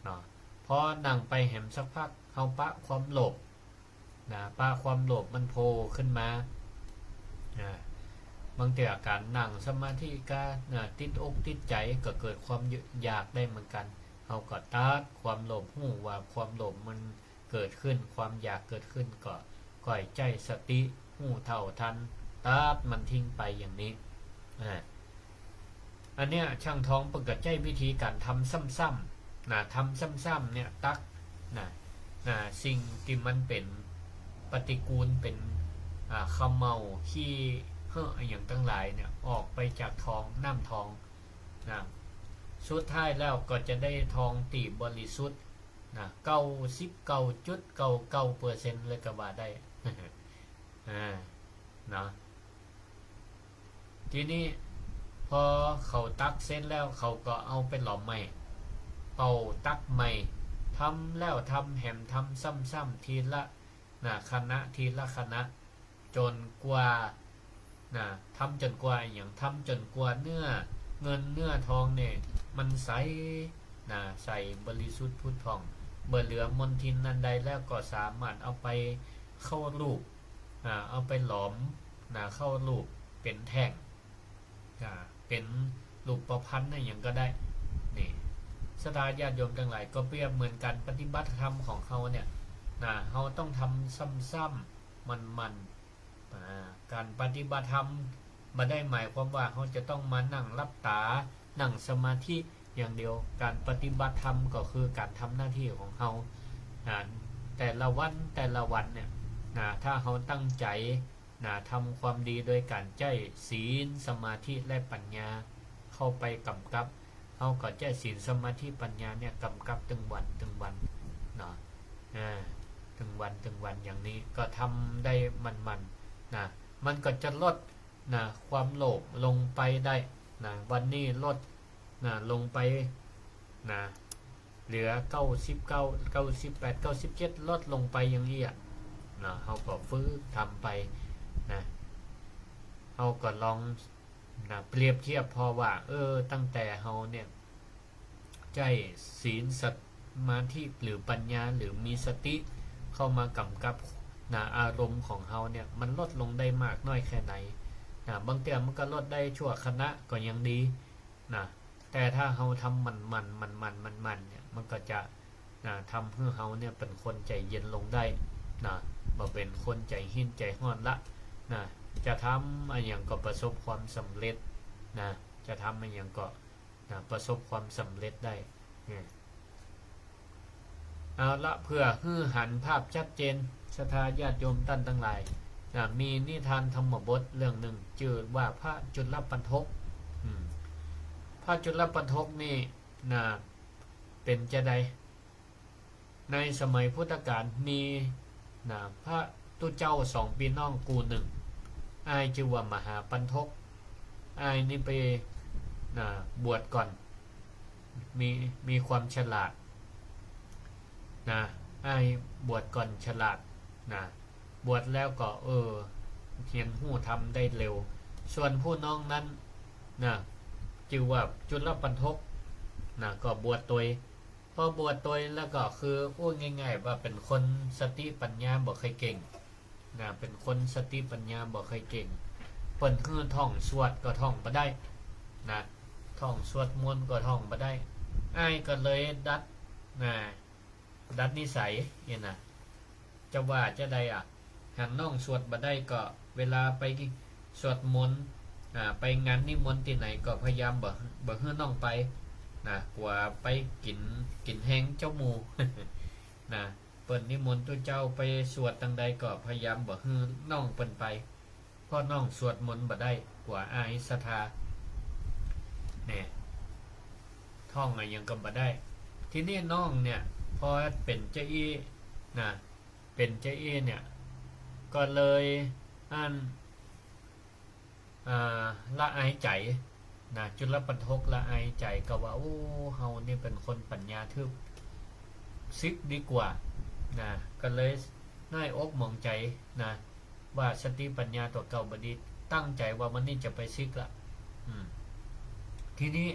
เนาะ พอนั่งไปแหมสักพัก เฮาปะความโลภ นะ ปะความโลภมันโผล่ขึ้นมา นะ บางเตื้อก๋านนั่งสมาธิก็ นะ ติดอกติดใจ๋ ก็เกิดความอยากได้เหมือนกั๋น เฮาก็ตัดความโลภ ฮู้ว่าความโลภมันเกิดขึ้น ความอยากเกิดขึ้น ก็ก้อยใจ๊สติ ฮู้เท่าตัน ตัดมันทิ้งไปอย่างนี้ อ่า อันเนี้ยช่างทองเปิ้นก็ใจ๊วิธีก๋านทำซ้ำๆ นะ ทำซ้ำๆ เนี่ย ตัก นะ นะ สิ่งตี้มันเป๋นปฏิกูล เป๋น อ่า เขม่า ขี้เหื่ออะหยังตังหลายเนี่ย ออกไปจากทอง น้ำทอง นะ สุดท้ายแล้วก็จะได้ทองตี้บริสุทธิ์ นะ เก้าสิบเก้าจุดเก้าเก้าเปอร์เซ็นต์ เลยก็ว่าได้ อ่า เนาะ ทีนี้พอเขาตักเสร็จแล้ว เขาก็เอาไปหลอมใหม่ เป่าตักใหม่ ทำแล้วทำแหม ทำซ้ำๆ ทีละ นะ ขณะ ทีละขณะ จ๋นกว่า นะ ทำจ๋นกว่าอะหยัง ทำจ๋นกว่าเนื้อเงินเนื้อทองเนี่ย มันใส นะ ใสบริสุทธิ์ผุดผ่อง บ่เหลือมลทินอันใดแล้ว ก็สามารถเอาไปเข้ารูป อ่า เอาไปหลอม นะ เข้ารูปเป๋นแท่ง อ่า เป๋นรูปพรรณอะหยังก็ได้ นี่ ศรัทธาญาติโยมตังหลาย ก็เปรียบเหมือนก๋านปฏิบัติธรรมของเฮาเนี่ย นะ เฮาต้องทำซ้ำๆ หมั่นๆ อ่า ก๋านปฏิบัติธรรมบ่ได้หมายความว่าเฮาจะต้องมานั่งหลับต๋า นั่งสมาธิอย่างเดียว ก๋านปฏิบัติธรรมก็คือก๋านทำหน้าตี้ของเฮา นะ แต่ละวันแต่ละวันเนี่ย นะ ถ้าเฮาตั้งใจ๋ นะ ทำความดีโดยก๋านใจ๊ศีล สมาธิ และปัญญาเข้าไปก๋ำกับ เฮาก็ใจ๊ศีล สมาธิ ปัญญาเนี่ยก๋ำกับตึงวันตึงวัน เนาะ อ่า ตึงวันตึงวันอย่างนี้ ก็ทำได้หมั่นๆ นะ มันก็จะลด นะ ความโลภลงไปได้ นะ วันนี้ลด นะ ลงไป นะ เหลือเก้าสิบเก้า เก้าสิบแปด เก้าสิบเจ็ด ลดลงไปอย่างอี้อะ นะ เฮาก็ฝึกทำไป นะ เฮาก็ลอง นะ เปรียบเทียบผ่อว่า เออ ตั้งแต่เฮาเนี่ย ใจ๊ศีล สมาธิ หรือปัญญา หรือมีสติเข้ามากำกับ นะ อารมณ์ของเฮาเนี่ย มันลดลงได้มากน้อยแค่ไหน นะ บางเตื้อมันก็ลดได้ชั่วขณะก็ยังดี นะ แต่ถ้าเฮาทำหมั่นๆ หมั่นๆ หมั่นๆ เนี่ย มันก็จะ นะ ทำหื้อเฮาเนี่ยเป๋นคนใจ๋เย็นลงได้ นะ บ่เป๋นคนใจ๋ฮี้นใจ๋ฮ้อนละ นะ จะทำอะหยังก็ประสบความสำเร็จ นะ จะทำอะหยังก็ นะ ประสบความสำเร็จได้ เนี่ย เอาละ เปื้อหื้อหันภาพชัดเจน ศรัทธาญาติโยมต้านตังหลาย นะ มีนิทานธรรมบทเรื่องนึ่ง จื้อว่าพระจุลปัณฑก อืม พระจุลปัณฑกนี่ นะ เป๋นจาใด ในสมัยพุทธกาลมี นะ พระตุ๊เจ้าสองปี้น้องกู้นึ่ง อ้ายจื้อว่ามหาปัณฑก อ้ายนี่ไป นะ บวชก่อน มี มีความฉลาด นะ อ้ายบวชก่อนฉลาด นะ บวชแล้วก็ เออ เฮียนฮู้ธรรมได้เร็ว ส่วนผู้น้องนั้น นะ จื้อว่าจุลปัณฑก นะ ก็บวชตวย พอบวชตวยแล้วก็คือ อู้ง่ายๆ ว่าเป๋นคนสติปัญญาบ่ค่อยเก่ง นะ เป๋นคนสติปัญญาบ่ค่อยเก่ง เปิ้นหื้อท่องสวดก็ท่องบ่ได้ นะ ท่องสวดมนต์ก็ท่องบ่ได้ อ้ายก็เลยดัด นะ ดัดนิสัยเนี่ยนะ จะว่าจาใดอะ หันน้องสวดบ่ได้ก็ เวลาไปสวดมนต์ อ่า ไปงานนิมนต์ตี้ไหนก็พยายามบ่ บ่หื้อน้องไป นะ กั๋วไปกิ๋น กิ๋นแฮงเจ้าหมู่ นะ เปิ้นนิมนต์ตุ๊เจ้าไปสวดตังใดก็พยายามบ่หื้อน้องเปิ้นไป เพราะน้องสวดมนต์บ่ได้ กั๋วอายศรัทธา เนี่ย ท่องอะหยังก็บ่ได้ ทีนี้น้องเนี่ย พอเป๋นจาอี้ นะ เป๋นจาอี้เนี่ย ก็เลย อัน อ่า ละอายใจ๋ นะ จุลปัณฑกละอายใจ๋ก็ว่า โอ้ เฮานี่เป๋นคนปัญญาทึบ สึกดีกว่า นะ ก็เลยน้อยอกหมองใจ๋ นะ ว่าสติปัญญาตั๋วเก่าบ่ดี ตั้งใจ๋ว่าวันนี้จะไปสึกละ อืม ทีนี้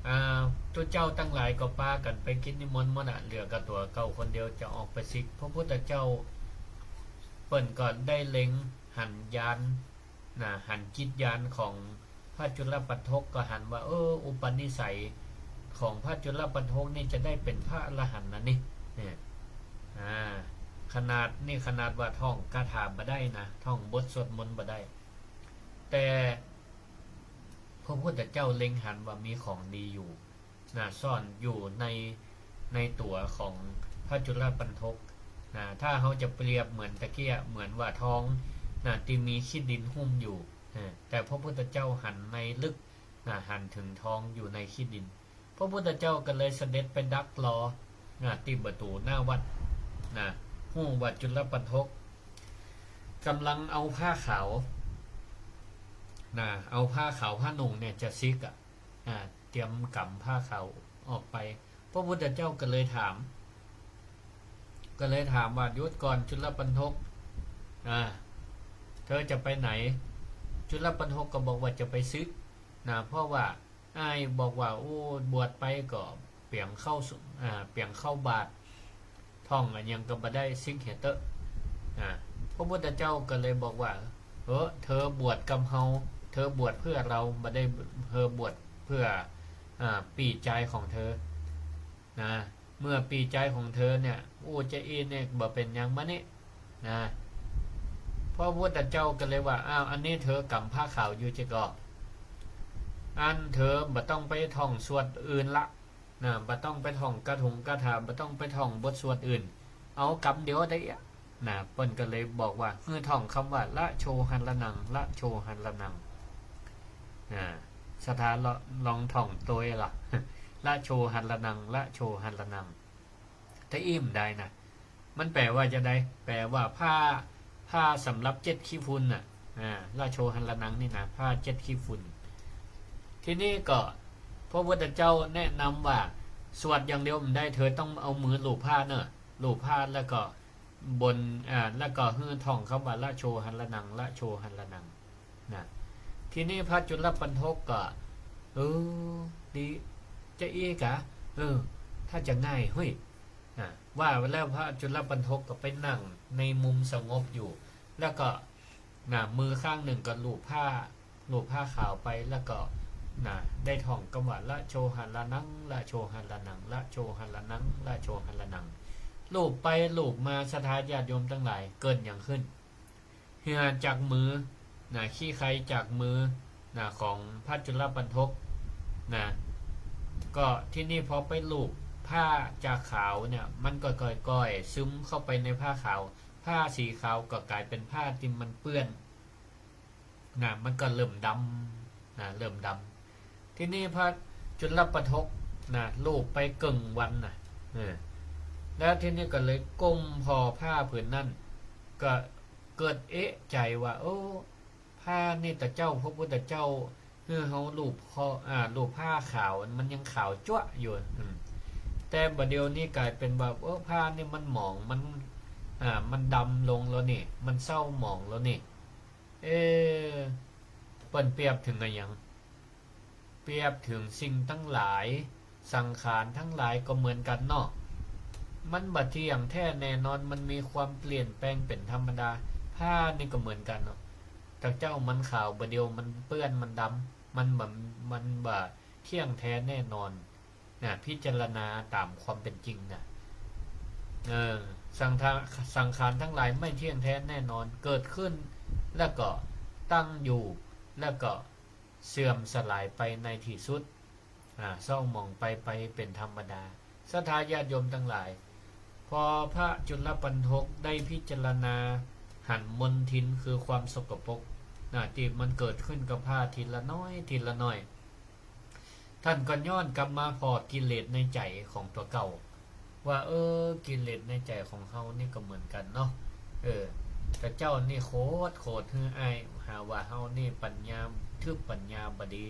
อ่า ตุ๊เจ้าตังหลายก็ปากั๋นไปกิจนิมนต์หมดอะ เหลือก็ตั๋วเก่าคนเดียวจะออกไปสึก พระพุทธเจ้าเปิ้นก็ได้เล็งหันญาณ นะ หันจิตญาณของพระจุลปัณฑก ก็หันว่า เออ อุปนิสัยของพระจุลปัณฑกนี่จะได้เป๋นพระอรหันต์นะนี่ เนี่ย อ่า ขนาด นี่ขนาดว่าท่องคาถาบ่ได้นะ ท่องบทสวดมนต์บ่ได้ แต่พระพุทธเจ้าเล็งหันว่ามีของดีอยู่ นะ ซ่อนอยู่ใน ในตั๋วของพระจุลปัณฑก นะ ถ้าเฮาจะเปรียบเหมือนตะเกียะ เหมือนว่าทอง นะ ตี้มีขี้ดินหุ้มอยู่ นะ แต่พระพุทธเจ้าหันในลึก นะ หันเถิงทองอยู่ในขี้ดิน พระพุทธเจ้าก็เลยเสด็จไปดักรอ นะ ตี้ประตู๋หน้าวัด นะ ฮู้ว่าจุลปัณฑกก่ำลังเอาผ้าขาว นะ เอาผ้าขาวผ้านุ่งเนี่ยจะสึกอะ อ่า เตรียมก๋ำผ้าขาวออกไป พระพุทธเจ้าก็เลยถาม ก็เลยถามว่า หยุดก่อนจุลปัณฑก อ่า เธอจะไปไหน จุลปัณฑกก็บอกว่าจะไปสึก นะ เพราะว่าอ้ายบอกว่า โอ้ บวชไปก็เปียงเข้าสุ อ่า เปียงเข้าบาตร ท่องอะหยังก็บ่ได้ สึกเหียเต๊อะ อ่า พระพุทธเจ้าก็เลยบอกว่า เออ เธอบวชกับเฮา เธอบวชเพื่อเรา บ่ได้เธอบวชเพื่อ อ่า ปี้จายของเธอ นะ เมื่อปี้จายของเธอเนี่ย อู้จาอี้เนี่ยบ่เป๋นหยังบ่นี่ นะ พระพุทธเจ้าก็เลยว่า อ้าว อันนี้เธอก๋ำผ้าขาวอยู่จะก่อ อันเธอบ่ต้องไปท่องสวดอื่นละ นะ บ่ต้องไปท่องคาถงคาถา บ่ต้องไปท่องบทสวดอื่น เอากำเดียวได้อะ นะ เปิ้นก็เลยบอกว่า หื้อท่องกำว่า ละโชหันละนัง ละโชหันละนัง นะ ศรัทธาลอง ลองท่องตวยล่ะ ละโชหันละนัง ละโชหันละนัง ถ้าอี้บ่ได้นะ มันแปลว่าจาใด แปลว่าผ้า ผ้าสำหรับเจ็ดขี้ฝุ่นน่ะ อ่า ละโชหันละนังนี่นะ ผ้าเจ็ดขี้ฝุ่น ทีนี้ก็พระพุทธเจ้าแนะนำว่า สวดอย่างเดียวบ่ได้ เธอต้องเอามือลูบผ้าเน่อ ลูบผ้าแล้วก็บน อ่า แล้วก็หื้อท่องกำว่า ละโชหัลลนัง ละโชหัลลนัง นะ ทีนี้พระจุลปัณฑกก็ เออ ดี จะอี้กา เออ ถ้าจะง่าย เฮ้ย อ่ะ ว่าแล้วพระจุลปัณฑกก็ไปนั่งในมุมสงบอยู่ แล้วก็ นะ มือข้างนึ่งก็ลูบผ้า ลูบผ้าขาวไป แล้วก็ นะ ได้ท่องกำว่า ละโชหัลลนัง ละโชหัลลนัง ละโชหัลลนัง ละโชหัลลนัง ลูบไปลูบมา ศรัทธาญาติโยมตังหลาย เกิดหยังขึ้น เหื่อจากมือ นะ ขี้ใคจากมือ นะ ของพระจุลปัณฑก นะ ก็ทีนี้พอไปลูบผ้าจากขาวเนี่ย มันก็ค่อยๆ ซึมเข้าไปในผ้าขาว ผ้าสีขาวก็กลายเป็นผ้าตี้มันเปื้อน นะ มันก็เริ่มดำ นะ เริ่มดำ ทีนี้พระจุลปัณฑก นะ ลูบไปเกิ่งวันนะ เออ แล้วทีนี้ก็เลยก้มผ่อผ้าผืนนั้น ก็เกิดเอะใจ๋ว่า โอ้ ผ้านี่ตะเจ้าพระพุทธเจ้าหื้อเฮาลูบผ่อ อ่า ลูบผ้าขาว มันยังขาวจั๊วะอยู่ อืม แต่บ่าเดี่ยวนี้กลายเป๋นว่า เออ ผ้านี่มันหมอง มัน อ่า มันดำลงแล้วนี่ มันเศร้าหมองแล้วนี่ เออ เปิ้นเปรียบเถิงอะหยัง เปรียบเถิงสิ่งตังหลาย สังขารตังหลายก็เหมือนกั๋นเนาะ มันบ่เที่ยงแท้แน่นอน มันมีความเปลี่ยนแปลงเป๋นธรรมดา ผ้านี่ก็เหมือนกั๋นเนาะ ตะเจ้ามันขาว บ่าเดี่ยวมันเปื้อน มันดำ มันบ่ มันบ่เที่ยงแท้แน่นอน นะ พิจารณาต๋ามความเป๋นจริงนะ เออ สังขาร สังขารตังหลายไม่เที่ยงแท้แน่นอน เกิดขึ้น แล้วก็ตั้งอยู่ แล้วก็เสื่อมสลายไปในตี้สุด อ่า เศร้าหมองไป ไปเป๋นธรรมดา ศรัทธาญาติโยมตังหลาย พอพระจุลปัณฑกได้พิจารณาหันมลทินคือความสกปรก นะ ตี้มันเกิดขึ้นกับผ้าทีละน้อย ทีละน้อย ต้านก็ย้อนกลับมาผ่อกิเลสในใจ๋ของตั๋วเก่า ว่า เออ กิเลสในใจ๋ของเฮานี่ก็เหมือนกั๋นเนาะ เออ ตะเจ้านี่โขด โขดหื้ออ้าย หาว่าเฮานี่ปัญญาทึบ ปัญญาบ่ดี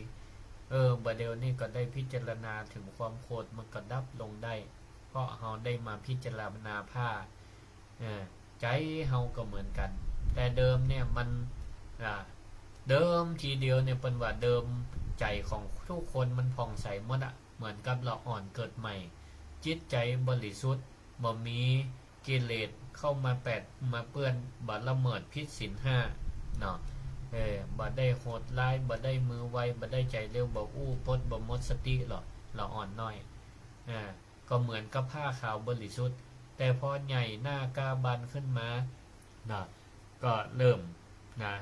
เออ บ่าเดี่ยวนี้ก็ได้พิจารณาเถิงความโขด มันก็ดับลงได้ เพราะเฮาได้มาพิจารณาผ้า เออ ใจ๋เฮาก็เหมือนกั๋น แต่เดิมเนี่ยมัน อ่า เดิมทีเดียวเนี่ย เปิ้นว่าเดิมใจ๋ของทุกคนมันผ่องใสหมดอะ เหมือนกับละอ่อนเกิดใหม่ จิตใจ๋บริสุทธิ์ บ่มีกิเลสเข้ามาแปดมาเปื้อน บ่ละเมิดผิดศีลห้าเนาะ เออ บ่ได้โหดร้าย บ่ได้มือไว บ่ได้ใจ๋เร็ว บ่อู้ปด บ่หมดสติหรอก ละอ่อนน้อย อ่า ก็เหมือนกับผ้าขาวบริสุทธิ์ แต่พอใหญ่หน้ากล้าบานขึ้นมาเนาะ ก็เริ่มนะ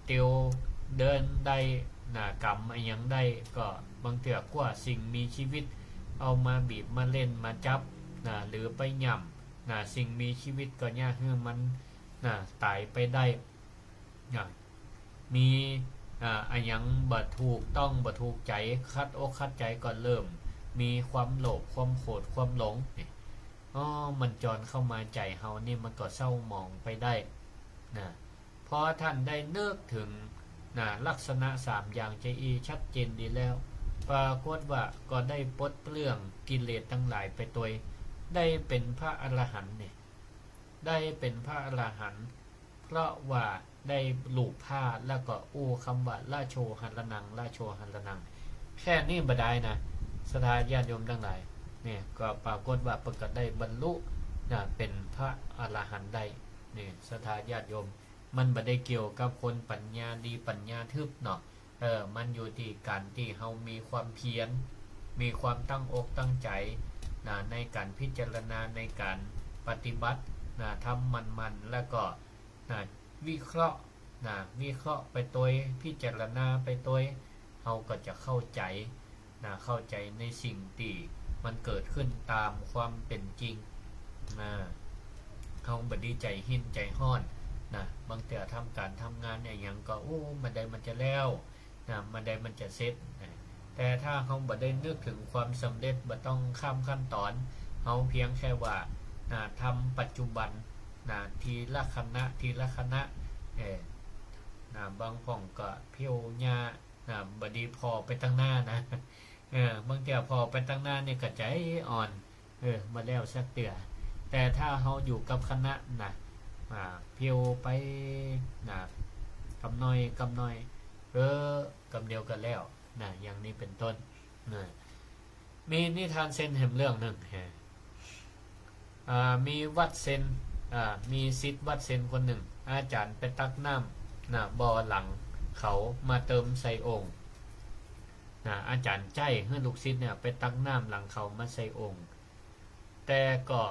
เตียวเดินได้นะ กำอะหยังได้ ก็บางเตื้อกว่าสิ่งมีชีวิต เอามาบีบมาเล่นมาจับนะ หรือไปหย่ำนะ สิ่งมีชีวิตก็เยียะหื้อมันนะ ต๋ายไปได้นะ มี อ่า อะหยังบ่ถูกต้อง บ่ถูกใจ๋ ขัดอกขัดใจ๋ ก็เริ่มมีความโลภ ความโขด ความหลงนี่ อ๋อ มันจรเข้ามาใจ๋เฮานี่ มันก็เศร้าหมองไปได้นะ พอต้านได้นึกเถิงนะ ลักษณะสามอย่างจาอี้ชัดเจนดีแล้ว ปรากฏว่าก็ได้ปลดเปลื้องกิเลสตังหลายไปตวย ได้เป๋นพระอรหันต์นี่ ได้เป๋นพระอรหันต์ เพราะว่าได้ลูบผ้าแล้วก็อู้กำว่า ละโชหัลลนัง ละโชหัลลนัง แค่นี้บ่ดายนะ ศรัทธาญาติโยมตังหลาย เนี่ย ก็ปรากฏว่าเปิ้นก็ได้บรรลุนะ เป๋นพระอรหันต์ได้ เนี่ย ศรัทธาญาติโยม มันบ่ได้เกี่ยวกับคนปัญญาดีปัญญาทึบเนาะ เออ มันอยู่ตี้ก๋านตี้เฮามีความเพียร มีความตั้งอกตั้งใจ๋นะ ในก๋านพิจารณา ในก๋านปฏิบัตินะ ทำหมั่นๆ แล้วก็นะ วิเคราะห์นะ วิเคราะห์ไปตวย พิจารณาไปตวย เฮาก็จะเข้าใจ๋นะ เข้าใจ๋ในสิ่งตี้มันเกิดขึ้นต๋ามความเป๋นจริงนะ เฮาบ่ดีใจ๋หิ้นใจ๋ฮ้อนนะ บางเตื้อทำก๋านทำงานอะหยังก็ โอ้ บ่าใดมันจะแล้ว นะ บ่าใดมันจะเสร็จนะ แต่ถ้าเฮาบ่ได้นึกเถิงความสำเร็จ บ่ต้องข้ามขั้นต๋อน เฮาเพียงแค่ว่านะ ทำปัจจุบันนะ ทีละขณะ ทีละขณะ เออ นะ บางพ่องก็เผี้ยวหญ้านะ บ่ดีผ่อไปตังหน้านะ เออ บางเตื้อผ่อไปตังหน้านี่ก็ใจ๋อ่อน เออ บ่แล้วสักเตื้อ แต่ถ้าเฮาอยู่กับคณะนะ อ่า เพียวไปนะ กำน้อย กำน้อย เออ กำเดียวก็แล้วนะ อย่างนี้เป๋นต้นนะ มีนิทานเซนแหมเรื่องนึ่งแฮะ อ่า มีวัดเซน อ่า มีศิษย์วัดเซนคนนึ่ง อาจ๋ารย์ไปตักน้ำนะ บ่อหลังเขามาเติมใส่โอ่งนะ อาจ๋ารย์ใจ๊หื้อลูกศิษย์เนี่ยไปตักน้ำหลังเขามาใส่โอ่ง แต่ก็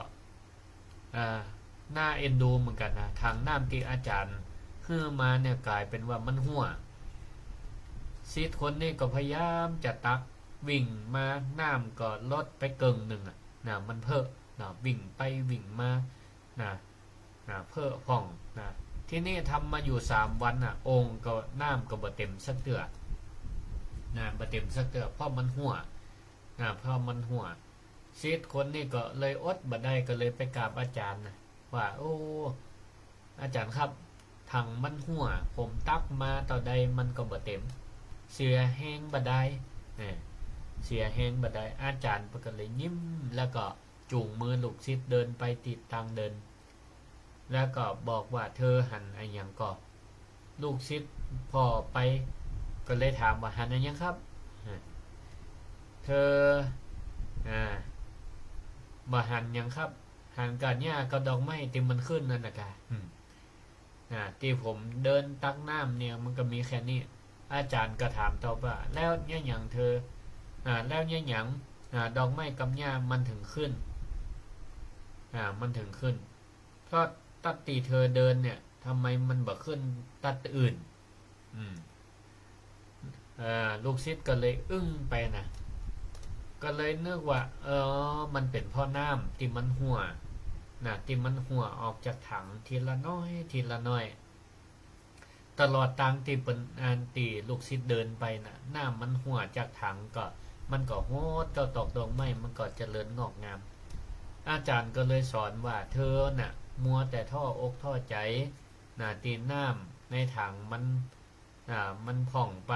อ่า น่าเอ็นดูเหมือนกั๋นนะ ถังน้ำตี้อาจ๋ารย์หื้อมาเนี่ยก๋ายเป๋นว่ามันฮั่ว ศิษย์คนนี้ก็พยายามจะตัก วิ่งมา น้ำก็ลดไปเกิ่งนึ่งอะนะ มันเพ้อนะ วิ่งไปวิ่งมานะ นะ เพ้อพ่องนะ ทีนี้ทำมาอยู่สามวันน่ะ โอ่งก็ น้ำก็บ่เต็มสักเตื้อนะ บ่เต็มสักเตื้อ เพราะมันฮั่วนะ เพราะมันฮั่ว ศิษย์คนนี้ก็เลยอดบ่ได้ ก็เลยไปกราบอาจ๋ารย์นะ ว่า โอ้ อาจ๋ารย์ครับ ถังมันฮั่ว ผมตักมาเต้าใดมันก็บ่เต็ม เสียแฮงบ่ดาย เออ เสียแฮงบ่ดาย อาจ๋ารย์เปิ้นก็เลยยิ้ม แล้วก็จูงมือลูกศิษย์เดินไปตี้ตางเดิน แล้วก็บอกว่า เธอหันอะหยังก่อ ลูกศิษย์ผ่อไป ก็เลยถามว่า หันอะหยังครับ เออ เธอ อ่า บ่หันหยังครับ หันก้าหญ้ากับดอกไม้ตี้มันขึ้นนั่นน่ะกา อืม อ่า ตี้ผมเดินตักน้ำเนี่ยมันก็มีแค่นี้ อาจ๋ารย์ก็ถามตอบว่า แล้วเยียะหยังเธอ อ่า แล้วเยียะหยัง อ่า ดอกไม้กับหญ้ามันเถิงขึ้น อ่า มันเถิงขึ้น เพราะตั๊ดตี้เธอเดินเนี่ย ทำไมมันบ่ขึ้นตั๊ดอื่น อืม เอ่อ ลูกศิษย์ก็เลยอึ้งไปนะ ก็เลยนึกว่า เออ มันเป๋นเพราะน้ำตี้มันฮั่วนะ ตี้มันฮั่วออกจากถังทีละน้อย ทีละน้อย ตลอดตางตี้เปิ้น อันตี้ลูกศิษย์เดินไปน่ะ น้ำมันฮั่วจากถังก็ มันก็ฮดเต้าดอกดอกไม้ มันก็เจริญงอกงาม อาจ๋ารย์ก็เลยสอนว่า เธอน่ะ มัวแต่ท้ออกท้อใจ๋นะ ตี้น้ำในถังมัน อ่า มันผ่องไป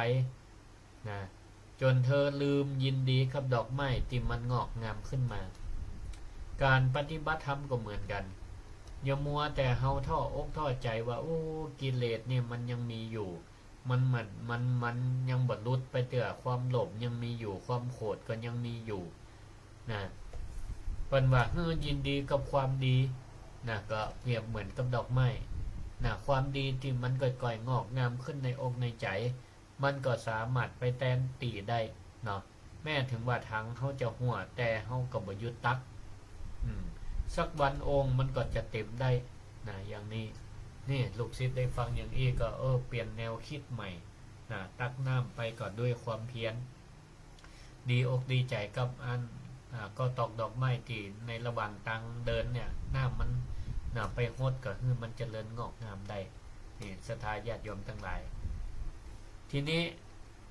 นะ จ๋นเธอลืมยินดีกับดอกไม้ตี้มันงอกงามขึ้นมา ก๋านปฏิบัติธรรมก็เหมือนกั๋น อย่ามัวแต่เฮาท้ออกท้อใจ๋ว่า โอ้ กิเลสเนี่ยมันยังมีอยู่ มัน มัน มัน มันยังบ่หลุดไปเตื้อ ความโลภยังมีอยู่ ความโขดก็ยังมีอยู่นะ เปิ้นว่าหื้อยินดีกับความดีนะ ก็เปรียบเหมือนกับดอกไม้นะ ความดีตี้มันก่อยๆ งอกงามขึ้นในอกในใจ๋ มันก็สามารถไปแตนตี้ได้เนาะ แม้เถิงว่าถังเฮาจะฮั่ว แต่เฮาก็บ่หยุดตัก อืม สักวันโอ่งมันก็จะเต็มได้นะ อย่างนี้ นี่ลูกศิษย์ได้ฟังอย่างอี้ก็ เออ เปลี่ยนแนวกึ๊ดใหม่นะ ตักน้ำไปก็ด้วยความเพียร ดีอกดีใจ๋กับอัน อ่า ก็ตอกดอกไม้ตี้ในระหว่างตางเดินเนี่ย น้ำมันนะ ไปฮดก็หื้อมันเจริญงอกงามได้ นี่ศรัทธาญาติโยมตังหลาย ทีนี้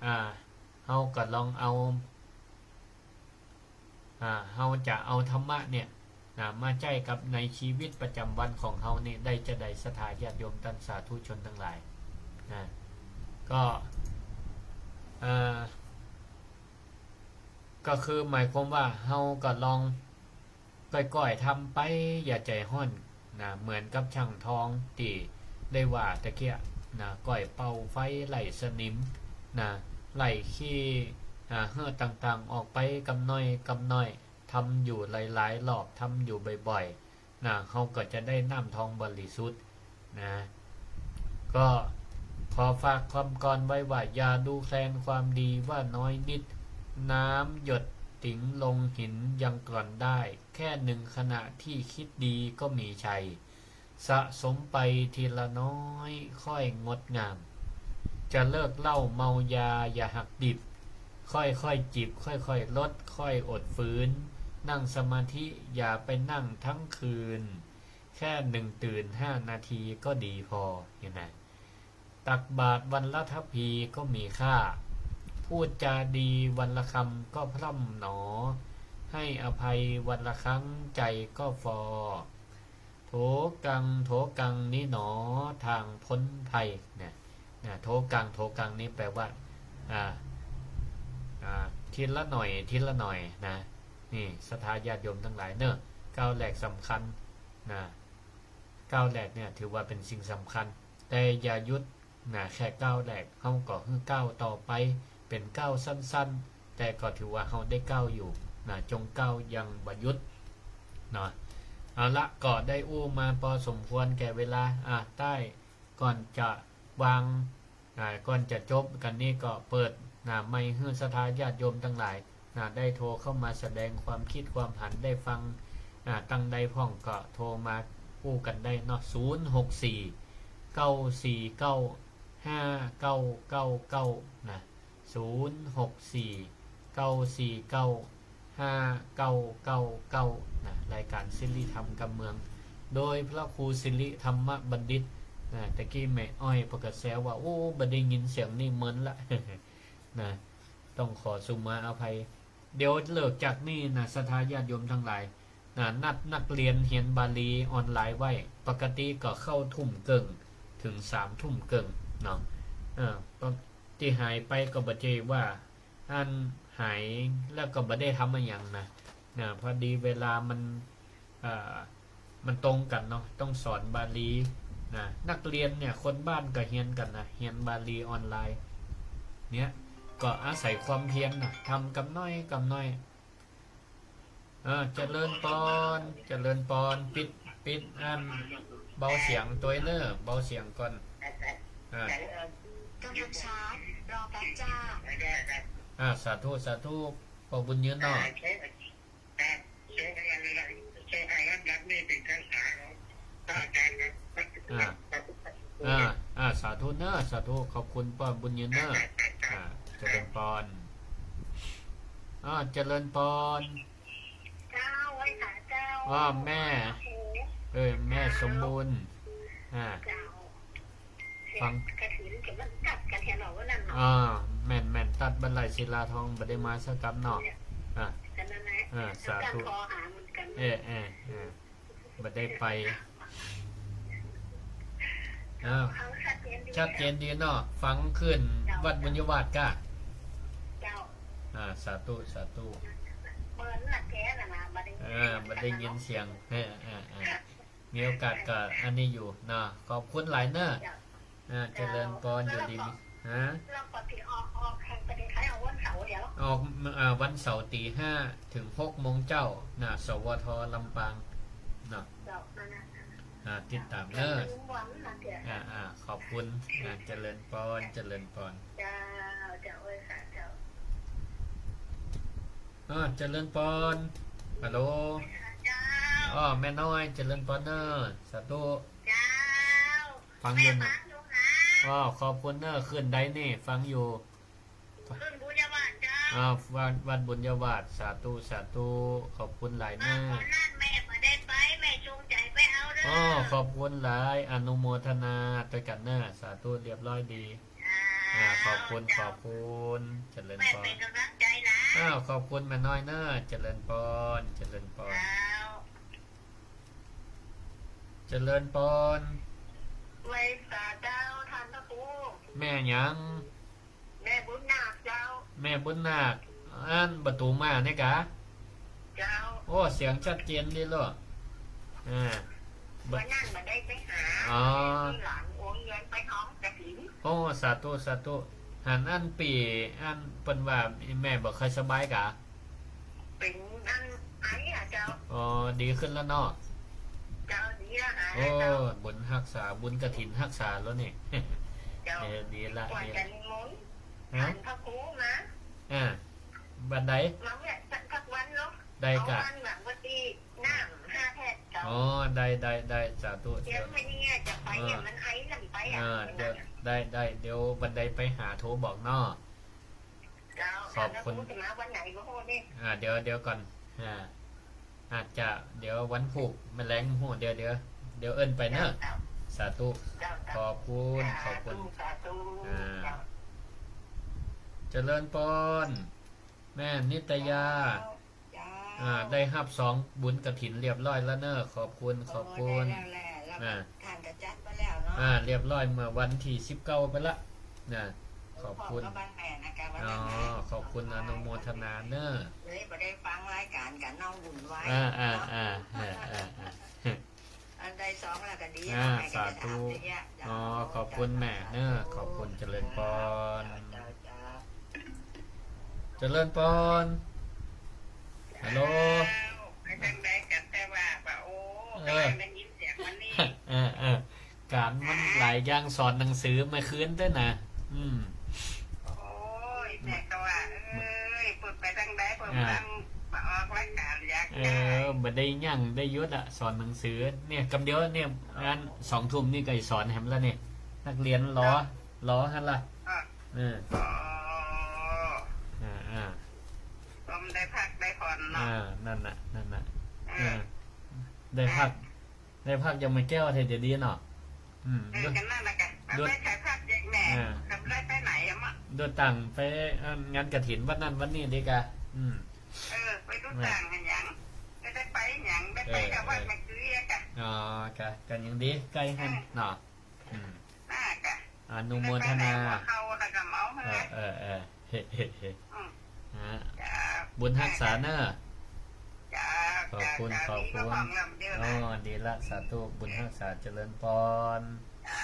อ่า เฮาก็ลองเอา อ่า เฮาจะเอาธรรมะเนี่ยนะ มาใจ๊กับในชีวิตประจ๋ำวันของเฮานี่ได้จาใด ศรัทธาญาติโยมต้านสาธุชนตังหลายนะ ก็ เอ่อ ก็คือหมายความว่าเฮาก็ลองก้อยๆ ทำไป อย่าใจ๋ฮ้อนนะ เหมือนกับช่างทองตี้ได้ว่าตะเกียะนะ ก้อยเป่าไฟไล่สนิมนะ ไล่ขี้ อ่า เหื้อต่างๆ ออกไปกำน้อยกำน้อย ทำอยู่หลายๆ รอบ ทำอยู่บ่อยๆ นะ เฮาก็จะได้น้ำทองบริสุทธิ์นะ ก็ขอฝากกำกรไว้ว่า อย่าดูแคลนความดีว่าน้อยนิด น้ำหยดถิงลงหินยังกร่อนได้ แค่หนึ่งขณะที่คิดดีก็มีชัย สะสมไปทีละน้อยค่อยงดงาม จะเลิกเหล้าเมายาอย่าหักดิบ ค่อยๆ จิบ ค่อยๆ ลด ค่อยอดฝืน นั่งสมาธิอย่าไปนั่งทั้งคืน แค่หนึ่งตื่นห้านาทีก็ดีพอ เห็นไหม ตักบาตรวันละทัพพีก็มีค่า พูดจาดีวันละคำก็พร่ำหนอ ให้อภัยวันละครั้งใจก็ฟอ โถกัง โถกังนี้หนอ ทางพ้นภัย เนี่ย นะ โถกัง โถกังนี้แปลว่า อ่า อ่า ทีละหน่อย ทีละหน่อยนะ นี่ศรัทธาญาติโยมตังหลายเน่อ ก้าวแรกสำคัญนะ ก้าวแรกเนี่ยถือว่าเป๋นสิ่งสำคัญ แต่อย่าหยุดนะ แค่ก้าวแรก เฮาก็หื้อก้าวต่อไป เป๋นก้าวสั้นๆ แต่ก็ถือว่าเฮาได้ก้าวอยู่นะ จงก้าวอย่างบ่หยุดเนาะ เอาละ ก็ได้อู้มาปอสมควรแก่เวลา อ่ะ ใต้ ก่อนจะวาง อ่า ก่อนจะจบกั๋นนี้ก็เปิด อ่า ไมค์หื้อศรัทธาญาติโยมตังหลาย อ่า ได้โทรเข้ามาแสดงความคิดความหัน ได้ฟัง อ่า ตังใดพ่องก็โทรมาอู้กั๋นได้เนาะ ศูนย์หกสี่ เก้าสี่เก้า ห้าเก้าเก้าเก้า นะ ศูนย์หกสี่ เก้าสี่เก้า ห้าเก้าเก้าเก้า นะ รายการสิริธรรมกำเมือง โดยพระครูสิริธรรมบัณฑิต นะ ตะกี้แม่อ้อยเปิ้นก็แซวว่า โอ้ บ่ได้ยินเสียงนี่เมินละ นะ ต้องขอสุมาอภัย เดี๋ยวเลิกจากนี่นะ ศรัทธาญาติโยมตังหลาย นะ นัดนักเรียนเฮียนบาลีออนไลน์ไว้ ปกติก็เข้าทุ่มเกิ่ง เถิงสามทุ่มเกิ่งเนาะ เออ ตี้หายไปก็บ่ใจ้ว่า อันหายแล้วก็บ่ได้ทำอะหยังนะ นะ พอดีเวลามัน เอ่อ มันตรงกั๋นเนาะ ต้องสอนบาลีนะ นักเรียนเนี่ย คนบ้านก็เฮียนกั๋นนะ เฮียนบาลีออนไลน์ เนี่ย ก็อาศัยความเพียรนะ ทำกำน้อยกำน้อย เออ เจริญปอน เจริญปอน ปิด ปิดอัน เบาเสียงตวยเน่อ เบาเสียงก่อน อ่า กำลังชาร์จ รอแป๊บจ้า อ่า สาธุ สาธุ ปอบุญยืนเนาะ อ่า อ่า อ่า สาธุเน่อ สาธุ ขอบคุณปอบุญยืนเน่อ อ่า เจริญปอน อ่า เจริญปอน เจ้า ไหว้สาเจ้า อ่า แม่ โอ้โห เออ แม่สมบูรณ์ อ่า เจ้า ฟัง กฐินจะมันตัดกั๋นแถวหนอว่านั่นเนาะ อ่า แม่น แม่น ตัดบ่ไหล่ศิลาทอง บ่ได้มาสักกำเนาะ เนี่ย อ่า กั๋นนั่นแหละ อ่า สาธุ กั๋นคอหาเหมือนกั๋น เออ เออ เออ บ่ได้ไป เออ ฟังชัดเจนดี ชัดเจนดีเนาะ ฟังขึ้น เจ้า วัดบุญญาวาสก้า เจ้า อ่า สาธุ สาธุ เปิ้นน่ะแท้น่ะนะ บ่ได้ยิน เออ บ่ได้ยินเสียง เออ เออ เออ มีโอกาสก็อันนี้อยู่เนาะ ขอบคุณหลายเน่อ เจ้า อ่า เจริญปอน อยู่ดีมี ฮะ แล้วก็สิออก ออกแห่งประเทศไทยออกวันเสาร์เดียว ออก อ่า วันเสาร์ตีห้าเถิงหกโมงเจ๊า นะ สวท ลำปาง เนาะ เจ้า นั่นน่ะ อ่า ติดตามเน่อ วันน่ะเจ้า อ่า อ่า ขอบคุณ อ่า เจริญปอน เจริญปอน เจ้า เจ้า ไหว้สาเจ้า อ่า เจริญปอน ฮัลโหล เจ้า อ๋อ แม่น้อย เจริญปอนเน่อ สาธุ เจ้า ฟังอยู่นะ แม่ฟังอยู่ค่ะ อ๋อ ขอบคุณเน่อ ขึ้นใดนี่ ฟังอยู่ ขึ้นบุญญาวาสเจ้า อ่า วัด วัดบุญญาวาส สาธุ สาธุ ขอบคุณหลายเน่อ อ่า ตอนนั้นแม่บ่ได้ไป แม่จงใจไปเอาเน่อ อ๋อ ขอบคุณหลาย อนุโมทนาตวยกั๋นเน่อ สาธุ เรียบร้อยดี อ่า ขอบคุณ ขอบคุณ เจริญปอน แม่เป๋นกำลังใจ๋นะ อ้าว ขอบคุณแม่น้อยเน่อ เจริญปอน เจริญปอน เจ้า เจริญปอน ไหว้สาเจ้า ต้านพระครู แม่หยัง แม่บุญนาคเจ้า แม่บุญนาค อันประตูม่านี่กา เจ้า โอ้ เสียงชัดเจนดีเนาะ อ่า วันนั้นบ่ได้ไปหา อ๋อ หลานโอนเงินไปฮ้องกฐิน โอ้ สาธุ สาธุ หันอันปี้ อันเปิ้นว่าแม่บ่ค่อยสบายกา เป๋นอันไออะเจ้า อ๋อ ดีขึ้นแล้วเนาะ เจ้า ดีแล้ว หายแล้วเจ้า โอ้ บุญฮักษา บุญกฐินฮักษาแล้วนี่ เจ้า เออ ดีละ กว่า ดี จะ ละ นิมนต์ ฮะ ต้านพระครูมา อ่า วันใด มาเวียนสัก สักวันเนาะ ได้กะ เอาวันหลังวันตี้ น้ำห้าแพ็คเจ้า อ๋อ ได้ ได้ ได้ สาธุ เดี๋ยวมื้อนี้จะไป เออ เนี่ยมันไอลำไปอะ เออ เดี๋ยว ได้ ได้ เดี๋ยววันใดไปหาโทรบอกเนาะ เจ้า ขอบคุณ แล้วจะมาวันไหนบ่ฮู้นี่ อ่า เดี๋ยว เดี๋ยวก่อน อ่า อาจจะเดี๋ยววันพูก แมลงบ่ฮู้ เดี๋ยว เดี๋ยว เดี๋ยวเอิ้นไปเนาะ เจ้า สาธุ เจ้า เจ้า ขอบคุณ ขอบคุณ สาธุ อ่า เจ้า เจริญปอน แม่นิตยา เจ้า อ่า ได้ฮับซองบุญกฐินเรียบร้อยแล้วเนอะ ขอบคุณ ขอบคุณ โอ้ ได้แล้วแหละ แล้วก็ อ่า ท่านก็จัดไปแล้วเนาะ อ่า เรียบร้อยเมื่อวันที่สิบเก้าไปละ นะ ขอบคุณ พ่อก็บ้านแม่นะกะ วันนั้นนะ อ๋อ ขอบคุณ อนุโมทนาเนอะ เลยบ่ได้ฟังรายการกับน้องบุญไหว้ อ่า อ่า เนาะ อ่า อ่า อ่า อ่า อันใดสองแล้วก็ดี อ่า เนาะ แม่ก็จะถาม สาธุ อย่างเงี้ย อ๋อ ขอบคุณแม่เนอะ ขอบคุณ เจริญปอน เจ้า เจ้า เจริญปอน ฮัลโหล อ้าว ไปจังใดกันแต่ว่า ว่า โอ้ เออ กำลังได้ยินเสียงวันนี้ เออ เออ ก๋านมันหลายอย่าง สอนหนังสือเมื่อคืนด้วยนะ อืม โอ้ย แม่ก็ว่า เอ้ย เปิดไปจังใด เปิด อ่า ฟังมาออกรายการอยาก เออ ได้ บ่ได้หยังได้หยุดอะ สอนหนังสือ เนี่ย กำเดียวเนี่ย งานสองทุ่มนี่ก็สอนแหมละเนี่ย นักเรียนรอ ครับ รอหั้นละ อ่ะ เออ อ๋อ อ่า อ่า ก็ได้พักได้ผ่อนเนาะ อ่า นั่นน่ะ นั่นน่ะ เออ เออ ได้พัก ได้พักยังไม่แก้วเทจะดีเนาะ อืม เออ ก็นั่นแหละกะ ดู ไม่ใช่พักยังแม่ อ่า ก็ไม่ได้ไปไหนอะมะ ดูต่างไป เอ่อ งานกฐินวัดนั่นวัดนี่ดีกะ อืม เออ ไปดูต่างกันยัง ไม่ได้ไปยัง ได้ไปกับวัดเมื่อกี้อะกะ อ๋อ กะ กันยังดี ใกล้หั้น เออ เนาะ อืม น่ากะ อนุโมทนา ได้ไปไหนหัวเขาแล้วก็เมาเหือ เออ เออ เออ เฮ้ เฮ้ เฮ้ อืม ฮะ จ้า บุญฮักษาเนอะ จ้า ขอบคุณ จ้า ขอบคุณ มีความหวังลำเดียวนะ อ๋อ ดีละ สาธุ บุญฮักษา เจริญปอน จ้า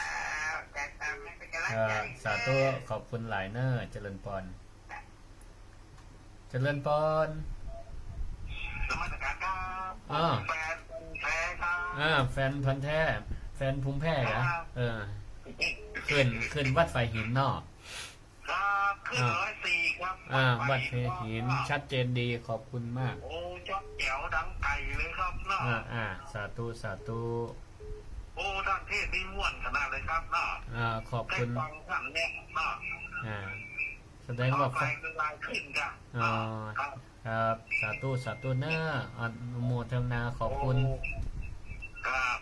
จ้า จ้า ไม่เป็นไร เออ จ้า สาธุ ขอบคุณหลายเนอะ เจริญปอน จ้า เจริญปอน นมัสการครับ อ่า แฟนพันธุ์แท้ครับ อ่า แฟนพันธุ์แท้ แฟนภูมิแพ้เหรอ ครับ เออ ขึ้น ขึ้นวัดฝายหินเนาะ ครับ ขึ้น อ่า ร้อยสี่ครับ อ่า วัดฝายหิน วัดฝายหิน ชัดเจนดี ขอบคุณมาก โอ้ ชัดแจ๋วดังไกลเลยครับเนาะ อ่า อ่า สาธุ สาธุ โอ้ ท่านเทศน์นี่ม่วนขนาดเลยครับเนาะ อ่า ขอบคุณ ได้ฟังท่านเนี่ยเนาะ อ่า แสดงว่า ฟังไปคือลายขึ้นจ้ะ อ๋อ ครับ ครับ สาธุ สาธุเนอะ อนุโมทนา ขอบคุณ โอ้ ครับ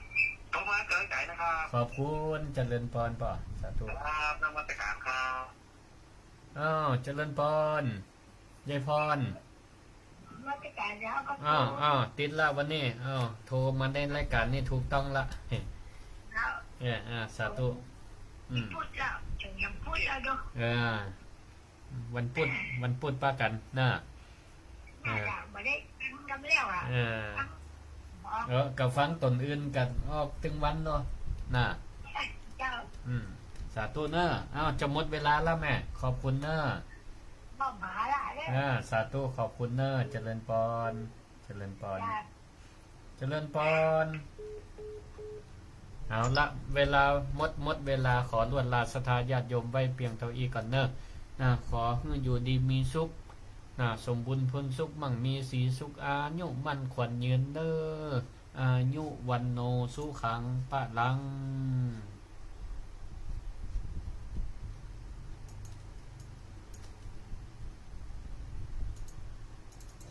โทรมาเกินไกลนะครับ ขอบคุณ เจริญปอนป่อ สาธุ ครับ นมัสการครับ อ้าว เจริญปอน ยายพร นมัสการแล้วก็ อ้าว อ้าว ติดละวันนี้ อ้าว โทรมาในรายการนี่ถูกต้องละ แล้ว เออ อ่า สาธุ อืม พุธแล้ว ถึงยังพุธแล้วเนาะ เออ วันพุธ วันพุธปะกั๋นนะ น่าจะบ่ได้กินกันแล้วอะ เออ เออ ก็ฟังตนอื่นก็ออกตึงวันเนาะ นะ เจ้า อืม สาธุเนอะ อ้าว จะหมดเวลาแล้วแม่ ขอบคุณเนอะ บ่มาละเนี่ย อ่า สาธุ ขอบคุณเนอะ เจริญปอน เจริญปอน จ้า เจริญปอน เอาละ เวลาหมด หมดเวลา ขอลวดลาศรัทธาญาติโยมไว้เพียงเต้าอี้ก่อนเนอะ นะ ขอหื้ออยู่ดีมีสุข นะ สมบูรณ์พูนสุข มั่งมีสีสุข อายุมั่นขวัญยืนเด้อ อายุ วัณโณ สุขัง พลัง